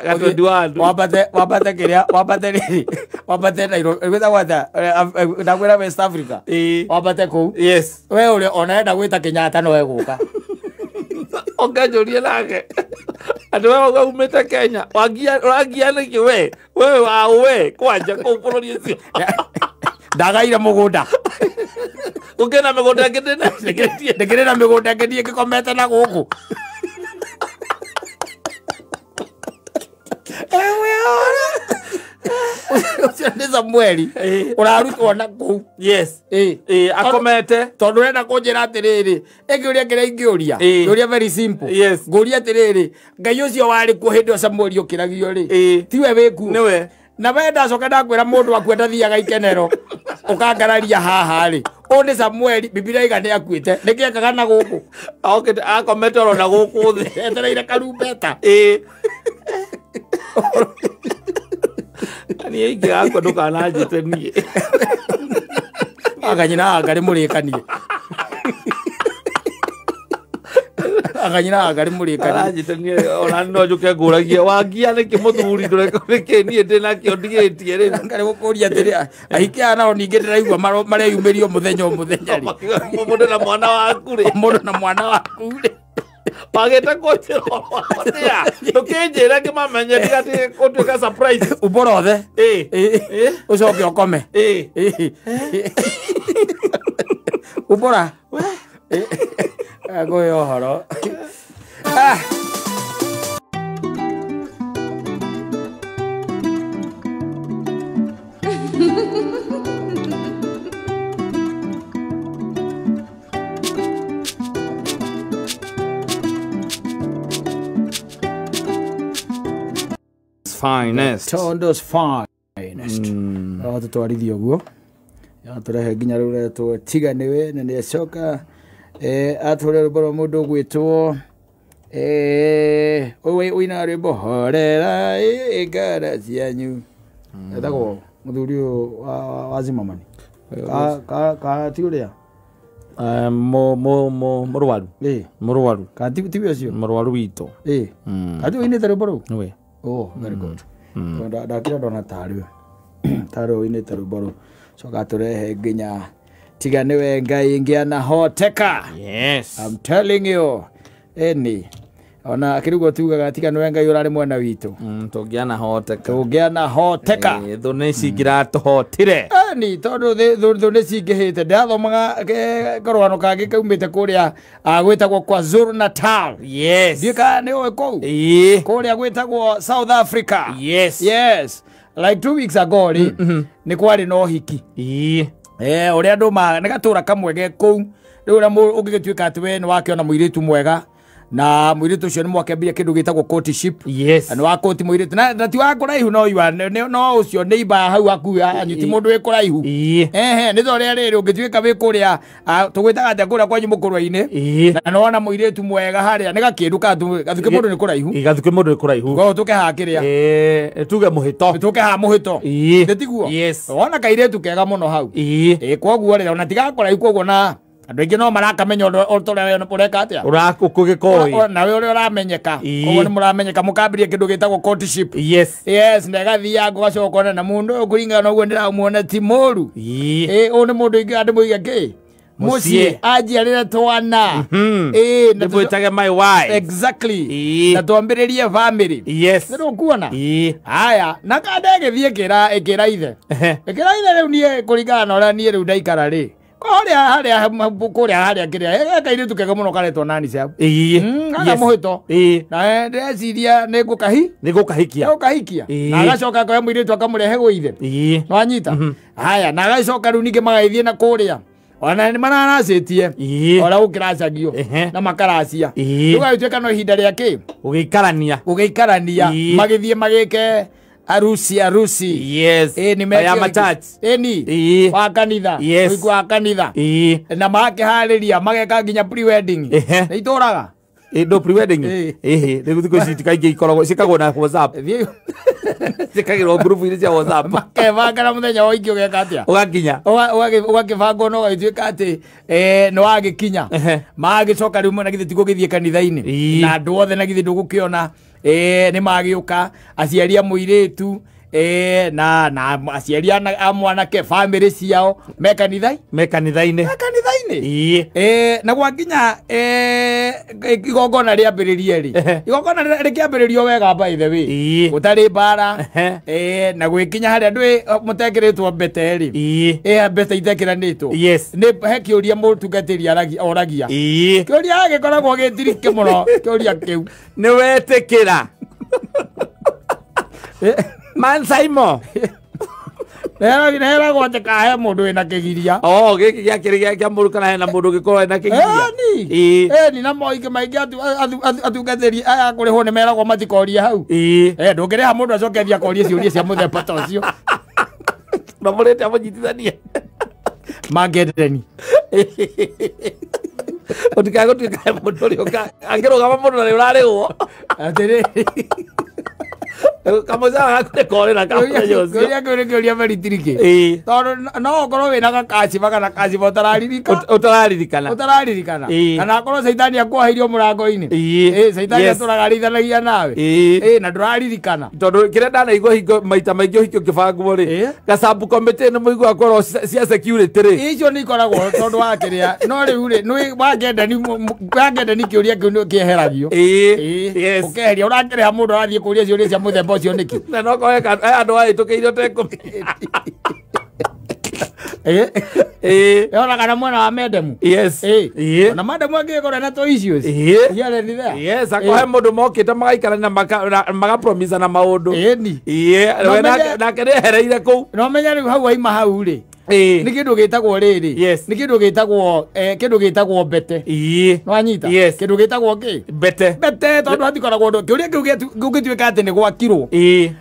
Speaker 2: gatwendi wa andũ.
Speaker 1: Wambate kĩrĩa, wambate rĩrĩ, wambate Nairobi, gwĩtagwo atĩa? Ndakwĩra West Africa. Wambate kũu.
Speaker 2: Yes.
Speaker 1: We ũrĩa ona enda gwĩta Kenyatta no egũka.
Speaker 2: Ũnganjũrie nake. Andũ aya umĩte Kenya, ũrangia nĩkĩ we? We wa we kwanja kũu bũrũri ũcio.
Speaker 1: Ndagaire mũgũnda.
Speaker 2: Ũkĩna mĩgũnda ĩngĩ ndĩna.
Speaker 1: Ndĩkĩrĩ na mĩgũnda ĩngĩ niĩ ngĩkomete na gũkũ. Ũcio nĩ Samueli ũrarutwo na kũu.
Speaker 2: Yes. Akomete.
Speaker 1: Tondũ ũrenda kũnjĩra atĩrĩrĩ, ĩngĩũria kĩrĩa ingĩũria. Ngũria very simple.
Speaker 2: Yes.
Speaker 1: Ngũria atĩrĩrĩ, Ngai ũcio warĩ kuo hĩndĩ ĩyo Samueli ũkĩragio rĩ. Tiwe wĩ kuo.
Speaker 2: Nĩwe.
Speaker 1: Na we ndacoka ndakwĩra mũndũ akue ndathiaga ikenero ũkangararia haha rĩ. Ũyũ nĩ Samueli, Bibilia iga nĩ akuĩte. Nĩkĩ ekaga na gũkũ?
Speaker 2: Okĩte akomete oro na gũkũ thĩ.
Speaker 1: Etereire karumbeta.
Speaker 2: Niĩ ingĩgakua ndũkananjĩte niĩ.
Speaker 1: Anga nyina anga nĩ mũrĩkanie. Anga nyina anga nĩ mũrĩkanie.
Speaker 2: Aranjĩte niĩ ona no njũke ngũragie wangia nĩkĩ mũthuri ndũreka nĩkĩ niĩ ndĩnakĩo ndigĩtie rĩu.
Speaker 1: Anga nĩ gũkũria atĩrĩ, ahiki aya nao ningĩ ndĩraigua mareyumĩria o mũthenya o mũthenya rĩ.
Speaker 2: Mũndũ na mwana waku rĩ.
Speaker 1: Mũndũ na mwana waku rĩ.
Speaker 2: Wagĩte kũnjĩra atĩa? Ndũkĩnjĩre ngĩmamenye ndigatige gũtuĩka surprise.
Speaker 1: Ũmborothe. Ũcoke ũkome. Ũmbora. Ngũhe ũhoro.
Speaker 2: Finest.
Speaker 1: Tondo's finest. Tũtwarithie ũguo. Tũrehe nginya rĩu ũretwo Tiga nĩwe na nĩacoka atũre rwĩmbo rwa mũndũ ũgwĩtwo ũinaga rwĩmbo horera ngara cianyu. Etagwo mũthuri ũyũ wa Zimmerman. Ka ti ũrĩa?
Speaker 2: Mũrwaru. Mũrwaru.
Speaker 1: Ka ti ũcio?
Speaker 2: Mũrwaru witũ.
Speaker 1: Ka ti ũinĩte rwĩmbo rũu?
Speaker 2: Nĩwe.
Speaker 1: Oh, very good. Ndakira ndona tarĩ tarĩ ũinĩte rwĩmbo rũu. Coka tũrehe nginya Tiga nĩwe Ngai ingĩanahoteka.
Speaker 2: Yes.
Speaker 1: I'm telling you. Eni. Ona akĩrugwo tugaga tiga nĩwe Ngai ũrarĩ mwena witũ.
Speaker 2: Tũngĩanahoteka.
Speaker 1: Tũngĩanahoteka.
Speaker 2: Thũ nĩ cingĩratũhotire.
Speaker 1: Eni tondũ thũ nĩ cingĩhĩte. Ndĩrathomaga karũgano kangĩ kaumĩte kũrĩa gwĩtagwo KwaZulu Natal.
Speaker 2: Yes.
Speaker 1: Ndiũĩ kana nĩ ũĩ kũu? Kũrĩa gwĩtagwo South Africa.
Speaker 2: Yes.
Speaker 1: Yes. Like 2 weeks ago rĩ, nĩ kwarĩ na ũhiki. Ũrĩa andũ nĩ gatũra kamwe ge kũu. Rĩu ũrĩa ũngĩgĩtuĩka atĩ we nĩ wakĩona mũirĩtu mwega na mũirĩtu ũcio nĩ mwakĩambia kĩndũ gĩtagwo courtship.
Speaker 2: Yes.
Speaker 1: Na nĩ wakũti mũirĩtu na ti wa kũraihu no you are no ũcio nĩ iba hau hakuhĩ anyu ti mũndũ wĩ kũraihu. Nĩ ta ũrĩa rĩrĩ ũngĩtuĩka wĩ kũrĩa tũgwĩtaga atĩa kũrĩa kwanyu mũkũrwe-inĩ na nĩ wona mũirĩtu mwega harĩa nĩ gakĩndũ gathukĩ mũndũ nĩ kũraihu.
Speaker 2: Gathukĩ mũndũ nĩ kũraihu.
Speaker 1: Koguo tũke haha kĩrĩa.
Speaker 2: Tuge mũhĩto.
Speaker 1: Tũke haha mũhĩto. Nĩ tiguo?
Speaker 2: Yes.
Speaker 1: Wona kairĩtu kega mũno hau. Koguo rĩ ona tigakũraihu koguo na andũ aingĩ no marakamenya ũrĩa ũreka atĩa.
Speaker 2: Ũgĩkoĩ.
Speaker 1: Nawe ũrĩa ũramenyeka. Koguo nĩ mũramenyeka mũkambĩrĩria kĩndũ gĩtagwo courtship.
Speaker 2: Yes.
Speaker 1: Yes, na ĩgathianga ũgacoka ũkona na mũndũ ũyũ kũringana na ũguo ndĩramuona ti mũru. Ũyũ nĩ mũndũ ingĩ ndĩmũige kĩ? Mũciĩ anjiarĩre twana.
Speaker 2: Ndĩmwĩtage my wife.
Speaker 1: Exactly. Na twambĩrĩrie family.
Speaker 2: Yes.
Speaker 1: Nĩ ũkuona? Haya, na kanda ĩgĩthiĩ ĩkĩra ithe. Ĩkĩra ithe rĩu niĩ kũringana na ũrĩa niĩ rĩu ndaikara rĩ. Kũrĩa harĩa kũrĩa harĩa kĩrĩa kairĩtu kega mũno karetwo nani cia. Kana mũhĩto. Na ndĩreciria nĩ ngũkahi.
Speaker 2: Nĩ ngũkahikia.
Speaker 1: Ngũkahikia. Na agacoka akoya mũirĩtu akamũrehe gwĩ ithe. Nĩwanyita? Haya, na agacoka rĩu ningĩ magagĩthiĩ na kũrĩa. Ona nĩ mararacĩtie. Ona gũkĩracagio. Na makaracia. Rĩu gagĩtuĩka no ihinda rĩa kĩ?
Speaker 2: Gũgĩikarania.
Speaker 1: Gũgĩikarania. Magĩthiĩ magĩke arusi.
Speaker 2: Yes.
Speaker 1: Ni meki. Wa kanitha.
Speaker 2: Yes.
Speaker 1: Wa kanitha. Na makĩharĩria mageka nginya pre-wedding. Nĩ itũraga.
Speaker 2: No pre-wedding. Rĩu thikũ ici kaingĩ ikoragwo ciĩkagwo na WhatsApp. Ciĩkagĩrwo ngurubu-inĩ cia WhatsApp.
Speaker 1: Makebanga na mũthenya wa ũingĩ ũgeka atĩa?
Speaker 2: Ũgakinya.
Speaker 1: Ũgakĩbangwo na ũgagĩtuĩka atĩ nĩ wagĩkinya. Magĩcoka rĩu na githĩ ti gũgĩthiĩ kanitha-inĩ. Na andũ othe na githĩ ndũgũkĩona nĩ magĩũka aciari a mũirĩtu na aciari a mwanake family ciao me kanitha-inĩ.
Speaker 2: Me kanitha-inĩ.
Speaker 1: Me kanitha-inĩ. Na gwakinya igongona rĩambĩrĩrie rĩ. Igongona rĩkĩambĩrĩrio wega by the way. Gũtarĩ mbara. Na gwĩkinya harĩa ndũĩ mũtekĩrĩtwo mbete rĩ. Mbete itekĩranĩtwo.
Speaker 2: Yes.
Speaker 1: Nĩ he kĩũria mũtungatĩri oragia. Kĩũria gĩkoragwo gĩtirike mũno kĩũria kĩu.
Speaker 2: Nĩ wetĩkĩra. Man Simon.
Speaker 1: Neheragwo atĩ kahe mũndũ wĩna kĩgiria.
Speaker 2: Oh, gĩkĩ gĩakĩrĩ gĩa mũndũ kana hena mũndũ ũngĩkorwo ena kĩgiria.
Speaker 1: Ĩni. Ĩni na moingĩ maingĩ atungatĩri aya kũrĩhwo nĩ meragwo matikorie hau. Ndũngĩrĩha mũndũ acoke athiĩ akorie ciũria cia mũthemba ta ũcio.
Speaker 2: Na mũrĩte amũnyitithanie.
Speaker 1: Mangedeni.
Speaker 2: Ũtikae gũtuĩka mũndũ ũrĩa angĩrũgama mũndũ na nĩ ũrarĩhwo.
Speaker 1: Atĩrĩrĩ.
Speaker 2: Kamũcara gaku nĩ korĩra kamũthenya ũcio.
Speaker 1: Kĩũria kĩu nĩ kĩũria very tricky. Tondũ no ũkorwo wĩna gakaciba kana kaciba ũtararirikana.
Speaker 2: Ũtararirikana.
Speaker 1: Ũtararirikana. Kana akorwo caitani akuoheirio mũrango-inĩ. Caitani atũraga arĩithanagia nawe. Na ndũraririkana.
Speaker 2: Tondũ kĩrĩa ndanaigua hingo maita maingĩ ũhiki ũkĩbangwo rĩ, gacabu committee nĩ mũiguaga kwerwo cia security rĩ.
Speaker 1: Icio nĩ ikoragwo tondũ wa kĩrĩa. No rĩu rĩ, nĩ wangenda ni kĩũria kĩu nĩ kĩeheragio. Ũkeheria ũrakĩrĩha mũndũ arathiĩ kũria ciũria cia mũthemba ũcio nĩkĩ?
Speaker 2: Na no koe andũ ahĩtũkĩire ũtekũmenya.
Speaker 1: Ona kana mwena wa Medemu.
Speaker 2: Yes.
Speaker 1: Ona Medemu angĩkorwo na tũ issues. Here ni there.
Speaker 2: Yes, akohe mũndũ mokĩte magaikarania magapromise na maũndũ.
Speaker 1: Ĩni.
Speaker 2: Nake nĩehereire kũu.
Speaker 1: No menya rĩu hau waima hau rĩ. Nĩ kĩndũ gĩtagwo rĩrĩ. Nĩ kĩndũ gĩtagwo kĩndũ gĩtagwo mbete. Nĩwanyita? Kĩndũ gĩtagwo kĩ?
Speaker 2: Mbete.
Speaker 1: Mbete tondũ hatikoragwo ũndũ. Kĩũria kĩu gũngĩtuĩka atĩ nĩ gwakirwo.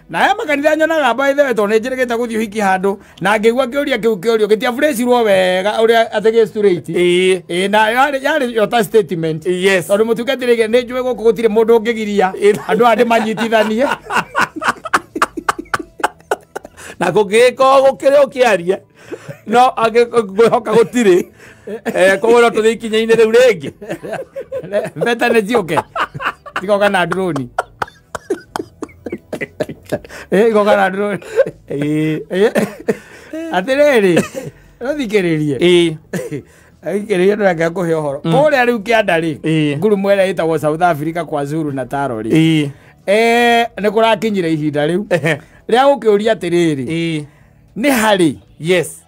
Speaker 1: Na haya makanitha nyonaga by the way tondũ nĩ njĩrĩgĩte gũthiĩ ũhiki handũ na ngĩigua kĩũria kĩu kĩũrio gĩtiaburĩcirwo wega ũrĩa atĩ gĩ straight. Na yarĩ yo ta statement. Tondũ mũtungatĩri nĩ njũĩ gũkũ gũtirĩ mũndũ ũngĩgiria andũ aya ndĩmanyitithanie.
Speaker 2: Na kũngĩgĩkorwo gũkĩrĩ ũkĩaria no angĩkwĩhoka gũtirĩ koguo no tũthiĩ ikinya-inĩ rĩu rĩngĩ.
Speaker 1: Mbete nĩ ciũke igoka na drone. Igoka na drone. Atĩrĩrĩ ũthikĩrĩrie. Thikĩrĩria ndũreke ngũhe ũhoro. Kũrĩa rĩu kĩanda rĩ, ngurumo ĩrĩa ĩtagwo South Africa kwa Zulu Natal rĩ, nĩ kũrakinyire ihinda rĩu rĩa gũkĩũria atĩrĩrĩ, nĩ harĩ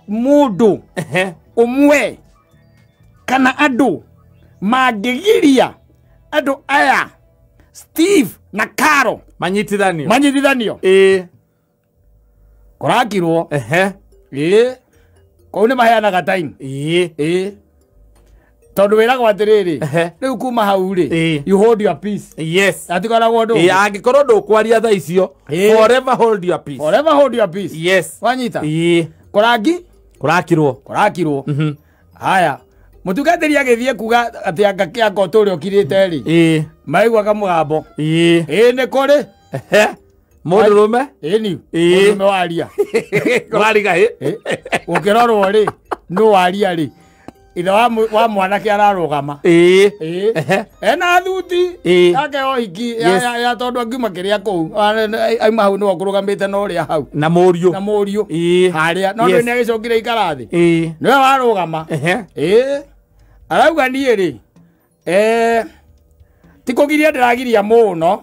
Speaker 1: mũndũ ũmwe kana andũ mangĩgiria andũ aya Steve na Caro manyitithanio. Kũrakirwo. Kũu nĩ maheanaga time. Tondũ wĩragwo atĩrĩrĩ, rĩu kuma hau rĩ, you hold your peace.
Speaker 2: Yes.
Speaker 1: Hatikoragwo ũndũ.
Speaker 2: Angĩkorwo ndũkwaria thaa icio, forever hold your peace.
Speaker 1: Forever hold your peace.
Speaker 2: Yes.
Speaker 1: Wanyita? Kũrangi?
Speaker 2: Kũrakirwo.
Speaker 1: Kũrakirwo. Haya. Mũtungatĩri agĩthiĩ kuga atĩ anga kĩanga ũtũũre ũkirĩte rĩ, maiguaga mũgambo. Nĩ kũrĩ.
Speaker 2: Mũndũrũme?
Speaker 1: Ĩni. Mũndũrũme waria.
Speaker 2: Wariga ĩ.
Speaker 1: Ũkĩrorwo rĩ, nũ waria rĩ. Ithe wa mwanake ararũgama. Ena thuti yake ya ũhiki ya tondũ angiuma kĩrĩa kũu auma hau nĩwe ũkũrũgamĩte na ũrĩa hau.
Speaker 2: Na mũriũ.
Speaker 1: Na mũriũ. Harĩa. No nĩ agĩcokire ikara thĩ. Nĩwe warũgama. Arauga niĩ rĩ, ti kũgiria ndĩragiria mũno.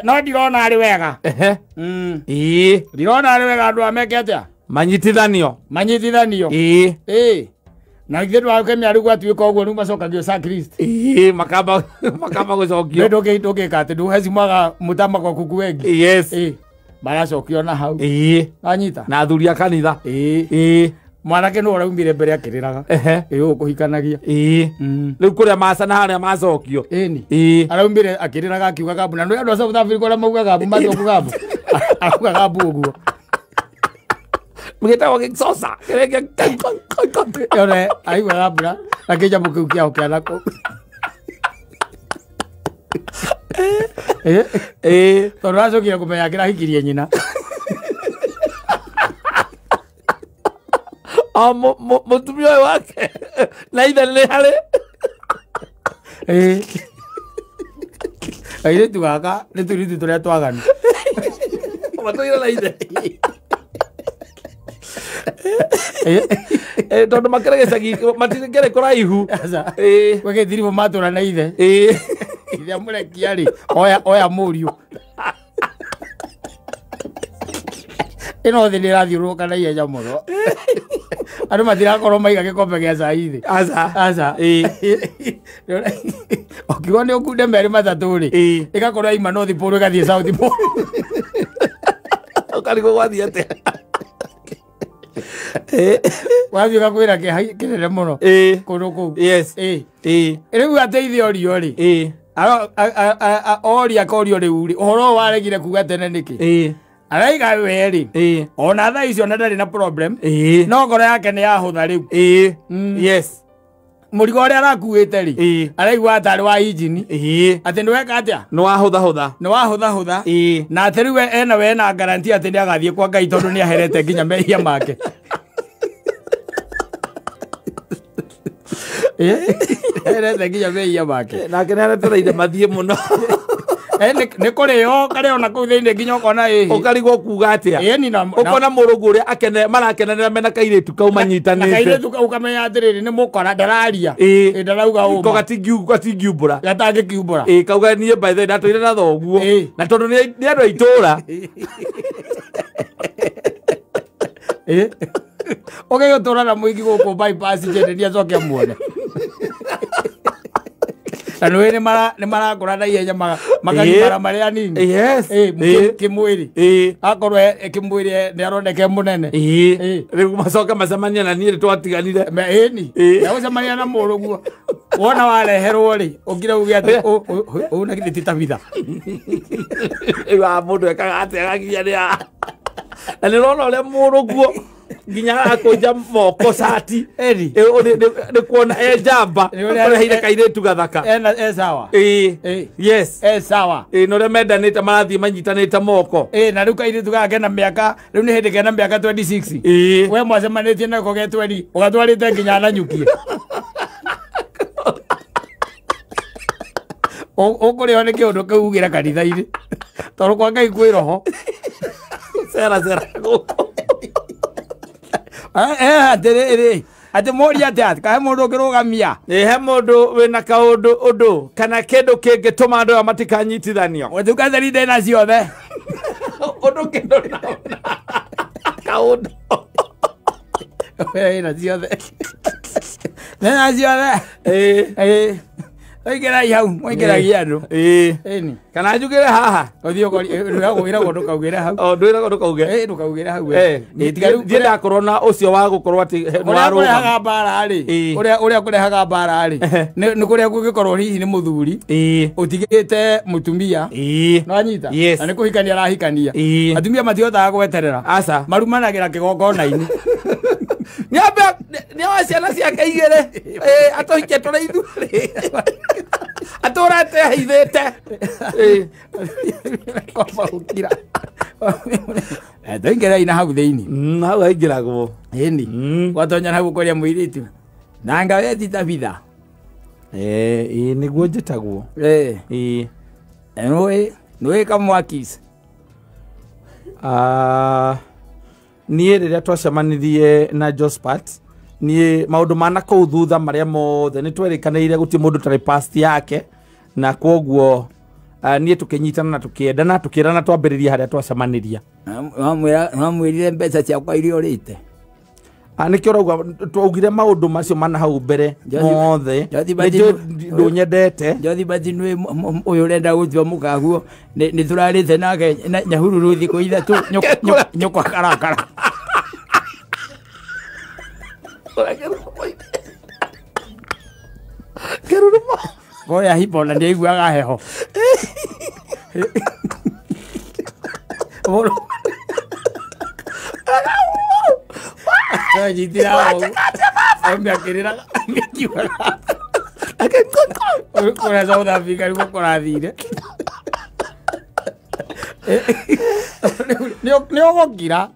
Speaker 1: No ndirona arĩ wega. Ndirona arĩ wega andũ aya meke atĩa?
Speaker 2: Manyitithanio.
Speaker 1: Manyitithanio. Na ithe ndwakemia rĩu gwatuĩka ũguo rĩu macokagio sacrist.
Speaker 2: Makamba gũcokio.
Speaker 1: Ndũngĩka atĩ ndũhecimaga mũtamako kuku wengi.
Speaker 2: Yes.
Speaker 1: Maracokio na hau. Wanyita?
Speaker 2: Na athuri a kanitha.
Speaker 1: Mwanake nĩwe ũraumire mbere akĩrĩraga. Ũũ kũhikanagia.
Speaker 2: Rĩu kũrĩa maca na harĩa macokio.
Speaker 1: Ĩni. Araumire akĩrĩraga akiuga gambu. Na nĩ andũ a South Africa ũrĩa maugaga gambu macoku gambu. Arauga gambu ũguo.
Speaker 2: Mgĩtagwo gĩcoca.
Speaker 1: Yone aiguaga mbura na kĩnyamũ kĩu kĩao kĩa nakũu. Tondũ acokire kũmenya kĩrahikirie nyina.
Speaker 2: Mũtumia ũyũ wake na ithe nĩ harĩ.
Speaker 1: Airĩtu gaka nĩ tũirĩtu tũrĩa twaganu.
Speaker 2: Matũire na ithe. Tondũ makĩrĩ gĩcagi matikĩrĩ kũraihu.
Speaker 1: Gwĩ gĩthirimo matũra na ithe. Ithe amũrekia rĩ, oya mũriũ. Ĩno thĩ nĩ ĩrathiũrũrũka na ihenya mũno. Andũ matirakorwo maiga gĩkombe gĩa cai thĩ.
Speaker 2: Aca.
Speaker 1: Aca. Ũkiuga nĩ ũkunde merĩ matatũ rĩ, ĩgakorwo yaima North Pole ĩgathiĩ South Pole.
Speaker 2: Ũkarigwo gwathiĩ atĩa?
Speaker 1: Wathiĩ ũgakwĩra kĩeha kĩnene mũno kũndũ kũu.
Speaker 2: Yes.
Speaker 1: Rĩu ateithia orio rĩ, oria akorio rĩu rĩ, ũhoro ũyũ waregire kuga tene nĩkĩ? Araiga we rĩ, ona thaa icio na ndarĩ na problem, no ngoro yake nĩ yahũtha rĩu.
Speaker 2: Yes.
Speaker 1: Mũrigo ũrĩa arakuĩte rĩ, araigua tarĩ wa injini, atĩ nĩ weka atĩa?
Speaker 2: Nĩ wahũthahũtha.
Speaker 1: Nĩ wahũthahũtha. Na atĩ rĩu ena we na guarantee atĩ nĩ agathiĩ kwa Ngai tondũ nĩ aherete nginya mehia make. Aherete nginya mehia make.
Speaker 2: Nake nĩ aretereire mathiĩ mũno.
Speaker 1: Nĩ kũrĩo karĩo na kũu thĩinĩ nginya ũkona ĩhĩ.
Speaker 2: Ũkarigwo kuga atĩa? Ũkona mũrũgũ ũrĩa marakenanĩra mena kairĩtu kau manyitanĩte.
Speaker 1: Na kairĩtu kau ũkamenya atĩrĩrĩ nĩ mũkora ndararia. Ndarauga ũma.
Speaker 2: Ko gatingiumbũra.
Speaker 1: Gatangĩkiumbũra.
Speaker 2: Kauga niĩ by the way ndatũire na thoguo. Na tondũ nĩ andũ a itũũra.
Speaker 1: Ũgĩgĩtũra na mũingĩ gũkũ bypass njenderia acoke amuone. Na nĩ nĩ marakũra na ihenya makagimara marĩ anini.
Speaker 2: Yes.
Speaker 1: Kĩmwĩrĩ. Akorwo kĩmwĩrĩ nĩ aroneka e mũnene.
Speaker 2: Rĩu macoka macemania na niĩ twatiganire.
Speaker 1: Ĩni. Gũcemania na mũrũguo. Wona wareherwo rĩ, ũngire uge atĩ ũũ na githĩ ti Tabitha.
Speaker 2: Rĩu haha mũndũ ekaga atĩa agakinya nĩ haha. Na nĩ ũrona ũrĩa mũrũguo nginya arakũnja moko cati. Nĩ kuona e njamba ũreheire kairĩtu gathaka.
Speaker 1: E sawa.
Speaker 2: Yes.
Speaker 1: E sawa.
Speaker 2: Na ũrĩa mendanĩte marathiĩ manyitanĩte moko.
Speaker 1: Na rĩu kairĩtu gaka kena mĩaka, rĩu nĩ hĩndĩ kena mĩaka 26. We mwacemanĩtie nako ge 20, ũgatwarĩte nginya Nanyukie. Ũkũrĩo nĩ kĩũndũ kĩu ugĩre kanitha-inĩ. Tondũ kwa Ngai kwĩ roho.
Speaker 2: Cera cera gũkũ.
Speaker 1: Atĩrĩrĩ, atĩ mũrie atĩa, kahe mũndũ ũngĩrũgamia.
Speaker 2: He mũndũ wĩna kaũndũ ũndũ kana kĩndũ kĩngĩtũma andũ aya matikanyitithanio.
Speaker 1: Mũtungatĩri ndĩna ciothe.
Speaker 2: Ũndũ kĩndũ na kaũndũ.
Speaker 1: Wĩna ciothe. Ndĩna ciothe. Oingĩrai hau, mũingĩragie andũ. Ĩni.
Speaker 2: Kana njugĩre haha.
Speaker 1: Ũthiĩ ũkori, ndũkaugĩre hau.
Speaker 2: O ndwĩragwo ndũkauge.
Speaker 1: Ndũkaugĩre hau.
Speaker 2: Ndiĩ ndakorwo na ũcio wa gũkorwo atĩ nĩ
Speaker 1: Ũrĩa kũrehaga mbara rĩ, ũrĩa kũrehaga mbara rĩ, nĩ kũrĩa kũngĩkorwo hihi nĩ mũthuri ũtigĩte mũtumia. Nĩwanyita? Na nĩ kũhikania arahikania. Atumia matihotaga gweterera.
Speaker 2: Aca.
Speaker 1: Marumanagĩra kĩgongona-inĩ.
Speaker 2: Nĩ wa ciana ciake igĩrĩ. Atũhikie tũrĩ ithuerĩ. Atũrate aithĩte.
Speaker 1: Kwamba gũkira. Tũingĩrei na hau thĩinĩ.
Speaker 2: Hau haingĩragwo.
Speaker 1: Ĩni. Watonya hau ũkoria mũirĩtu. Nanga we ti Tabitha.
Speaker 2: Ĩĩ nĩguo njĩtagwo.
Speaker 1: Nĩũĩ Kamwakis?
Speaker 2: Niĩ rĩrĩa twacemanirie na Jospat, niĩ maũndũ ma na kũu thutha marĩa mothe nĩ twerĩkanĩire gũtirĩ mũndũ ũtarĩ past yake, na kwoguo niĩ tũkĩnyitana na tũkĩendana tũkĩrana twambĩrĩria harĩa twacemaniria.
Speaker 1: Wamwĩrire mbeca ciakwa iria ũrĩte?
Speaker 2: Nĩkĩo ũrauga twaugire maũndũ macio mana hau mbere mothe ndũnyendete.
Speaker 1: Jothi bati nĩ ũyũ ũrenda gũtua mũkaguo nĩ tũrarĩte nake Nyahururu thikũ ithatũ nyũkwa karakara. Kũrĩa hipo na nĩaiguaga heho. Nyitĩra hau. Akĩrĩraga akiugaga. Kũrĩa South Africa nĩkuo kũrathire. Nĩ ũgũkira.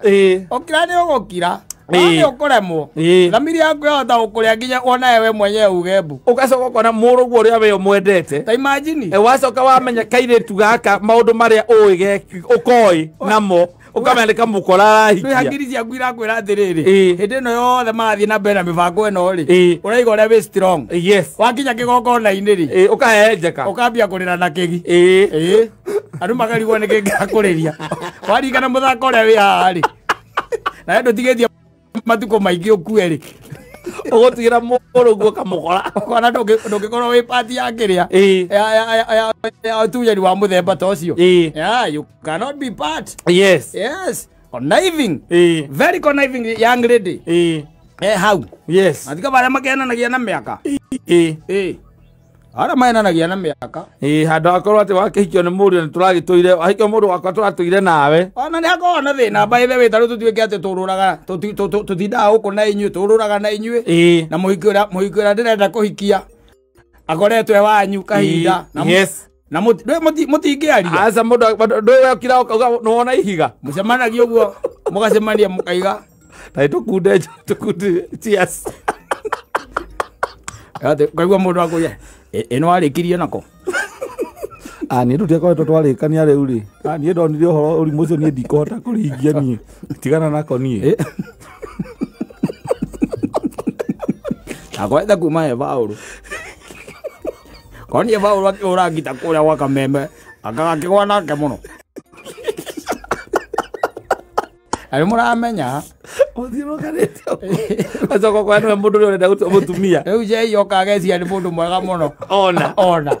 Speaker 1: Ũkira nĩ ũgũkira. Nĩ ũkũremwo. Thamiri yaku yahota gũkũrĩa nginya wonawe we mwenyewe uge mbu.
Speaker 2: Ũgacoka ũkona mũrũguo ũrĩa we ũmwendete.
Speaker 1: Ta imagine.
Speaker 2: Wacoka wamenya kairĩtu gaka maũndũ marĩa ũĩ ũkoĩ namo. Ũkamenya nĩ kamũkora arahikia.
Speaker 1: Hakiri ciaku irakwĩra atĩrĩrĩ, hĩndĩ ĩno yothe marathiĩ na mbere na mĩbango ĩno rĩ, ũraigua ũrĩa wĩ strong.
Speaker 2: Yes.
Speaker 1: Wakinya kĩgongona-inĩ rĩ,
Speaker 2: ũkahehenjeka.
Speaker 1: Ũkambia kũrĩra na kĩgi. Andũ makarigwo nĩ kĩĩ kĩrakũrĩria. Waririkana mũthako ũrĩa wĩ haha rĩ, na we ndũtigĩtie matukũ maingĩ ũkue rĩ,
Speaker 2: ũgũtigĩra mũrũguo kamũkora.
Speaker 1: Ũkona ndũngĩkorwo wĩ pati ya kĩrĩa ya ũtunyani wa mũthemba ta ũcio. Yeah, you cannot be part.
Speaker 2: Yes.
Speaker 1: Yes. Conniving. Very conniving young lady. Hau.
Speaker 2: Yes.
Speaker 1: Atika barĩa makenanagia na mĩaka. Arĩa maenanagia na mĩaka.
Speaker 2: Handũ hakorwo atĩ wakĩhikio nĩ mũriũ nĩ tũragĩtũire, wahikio mũndũ wakwa tũratũire nawe.
Speaker 1: Ona nĩ hakoragwo na thĩna by the way, ta rĩu tũtuĩke atĩ tũrũraga, tũtindaga gũkũ na inyuĩ, tũrũraga na inyuĩ. Na mũhiki ũrĩa ndĩrenda kũhikia akoretwo e wanyu kahinda.
Speaker 2: Yes.
Speaker 1: Na mũtingĩaria.
Speaker 2: Aca mũndũ ndũĩ wekira ũkauga nĩwona ihiga.
Speaker 1: Mũcemanagia ũguo, mũgacemania mũkaiga.
Speaker 2: Na tũkunde tũkunde cheers.
Speaker 1: Atĩ ũkaigua mũndũ akũria, ĩno warĩkirie nako.
Speaker 2: Niĩ tũtiakoretwo twarĩkania rĩu rĩ. Niĩ ndonire ũhoro ũrimũ ũcio niĩ ndikũhota kũringia niĩ. Tigana nako niĩ.
Speaker 1: Akwenda kuma he Paũlũ. Konie Paũlũ akĩhũra ngita kũrĩa gwa Kameme, akagakĩgwa nake mũno. Arĩ mũramenya.
Speaker 2: Ũthiũrũkanĩte. Acoka kwa nĩwe mũndũ ũrĩa ũrenda gũtua mũtumia.
Speaker 1: Rĩu Jay oka agecia nĩ mũndũ mwega mũno.
Speaker 2: Ona.
Speaker 1: Ona.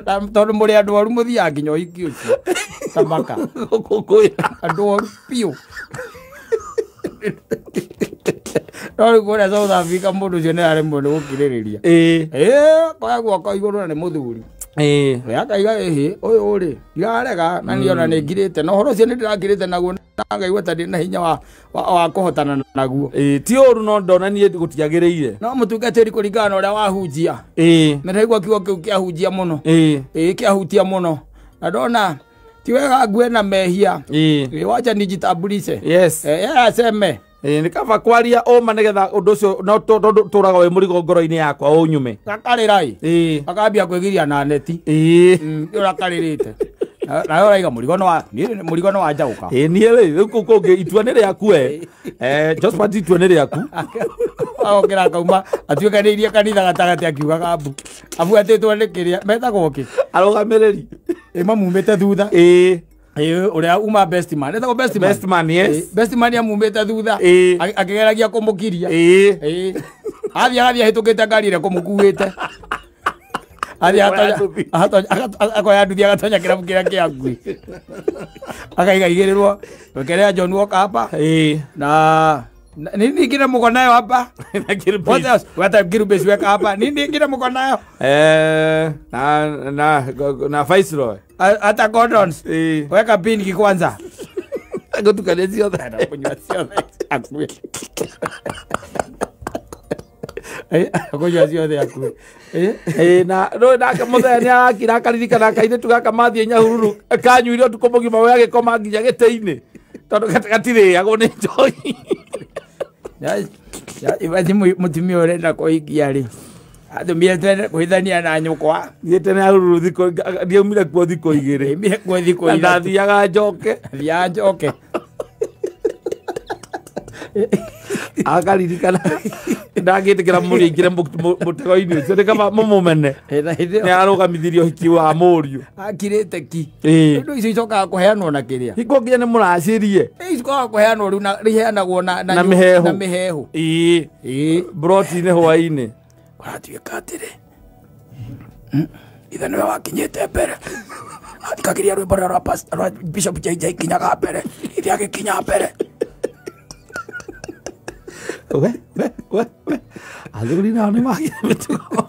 Speaker 1: Tondũ mũrĩ andũ oru mũthiaga nginya ũhiki ũcio. Tamaka.
Speaker 2: Gũkũngũĩra.
Speaker 1: Andũ oru biũ. No rĩu kũrĩa South Africa mũndũ ũcio nĩ aremwo nĩ gũkirĩrĩria. Koya guoko igũrũ na nĩ mũthuri. Akaiga ĩhĩ ũyũ rĩ ndirarega na niĩ ona nĩ ngirĩte na ũhoro ũcio nĩ ndĩrakirĩte naguo na ngaigua ta ndĩ na hinya wa kũhotana naguo.
Speaker 2: Ti ũru no ndona niĩ gũtiagĩrĩire.
Speaker 1: No mũtungatĩri kũringana na ũrĩa wahunjia. Na ndaigua kiugo kĩu kĩahunjia mũno. Kĩahutia mũno. Na ndona ti wega ngue na mehia. Wacha nijitambulishe.
Speaker 2: Yes.
Speaker 1: Aseme.
Speaker 2: Nĩ kaba kwaria ũma nĩgetha ũndũ ũcio no tondũ tũraga wĩ mũrigo ngoro-inĩ yakwa ũnyume.
Speaker 1: Gakarĩra ĩ. Akambia kwĩgiria na neti. Ũrakarĩrĩte. Nawe ũraiga mũrigo nĩ wa mũrigo nĩ wanjaũka.
Speaker 2: Niĩ rĩ rĩu kũu kũngĩ itua nĩ rĩaku we. Josephat itua nĩ rĩaku.
Speaker 1: Agokĩra akauma atuĩkanĩirie kanitha gatagatĩ akiugaga mbu. Abuatĩtwo nĩ kĩrĩa metagwo kĩ?
Speaker 2: Arũgamĩrĩri.
Speaker 1: Mamumĩte thutha. Ũrĩa uma best man. Etagwo best man.
Speaker 2: Best man, yes.
Speaker 1: Best man amumĩte thutha. Akĩgeragia kũmũkiria. Athiĩ agathiĩ ahĩtũkĩte ngari ĩrĩa kũmũkuĩte. Athiĩ akoya nduthi agatonya kĩrabu kĩrĩa kĩa ngui. Akaiga igĩrĩrwo wekelea John Walker hapa. Na nini ingine mko nayo hapa? What else? What Girubesi weka hapa. Nini ingine mko nayo?
Speaker 2: Na Viceroy.
Speaker 1: Hata Gordons. Weka pin kwanza.
Speaker 2: Agotukane ciothe.
Speaker 1: Kunywa ciothe. Akue. Kunywa ciothe akue.
Speaker 2: Na no nake mũthenya nĩ arakira akaririkana kairĩtu gaka mathiĩ Nyahururu kanyuire ũtukũ mũgima we agĩkoma nginya gĩtĩ-inĩ tondũ gatirĩagwo nĩ njohi.
Speaker 1: Imagine mũtumia ũrenda kũhikia rĩ atumia twende kũhithania na nyũkwa.
Speaker 2: Thiĩte Nyahururu thikũ ndiaumire kuo thikũ igĩrĩ.
Speaker 1: Ndiaumire kuo thikũ
Speaker 2: ithatũ. Ndathiaga njoke.
Speaker 1: Thiaga njoke.
Speaker 2: Akaririkana ndangĩtĩkĩra mũriũ aingĩre mũtego-inĩ ũcio nĩ kaba mũmũmene. Nĩ arũgamithirie ũhiki wa mũriũ.
Speaker 1: Akirĩte ki. Indo icio icokaga kũheanwo na kĩrĩa.
Speaker 2: Hingo nginya nĩ mũracirie.
Speaker 1: Icokaga kũheanwo rĩu na iheanagwo na
Speaker 2: mĩhehu.
Speaker 1: Na mĩhehu.
Speaker 2: Broti-inĩ hwaĩ-inĩ.
Speaker 1: Kũratuĩka atĩrĩ. Ithe nĩwe wakinyĩte mbere. Athikagĩria rwĩmbo rũrĩa rwa Bishop JJ kinyaga mbere. Ithe agĩkinya mbere.
Speaker 2: We athuri nao nĩ magĩa mĩtugo.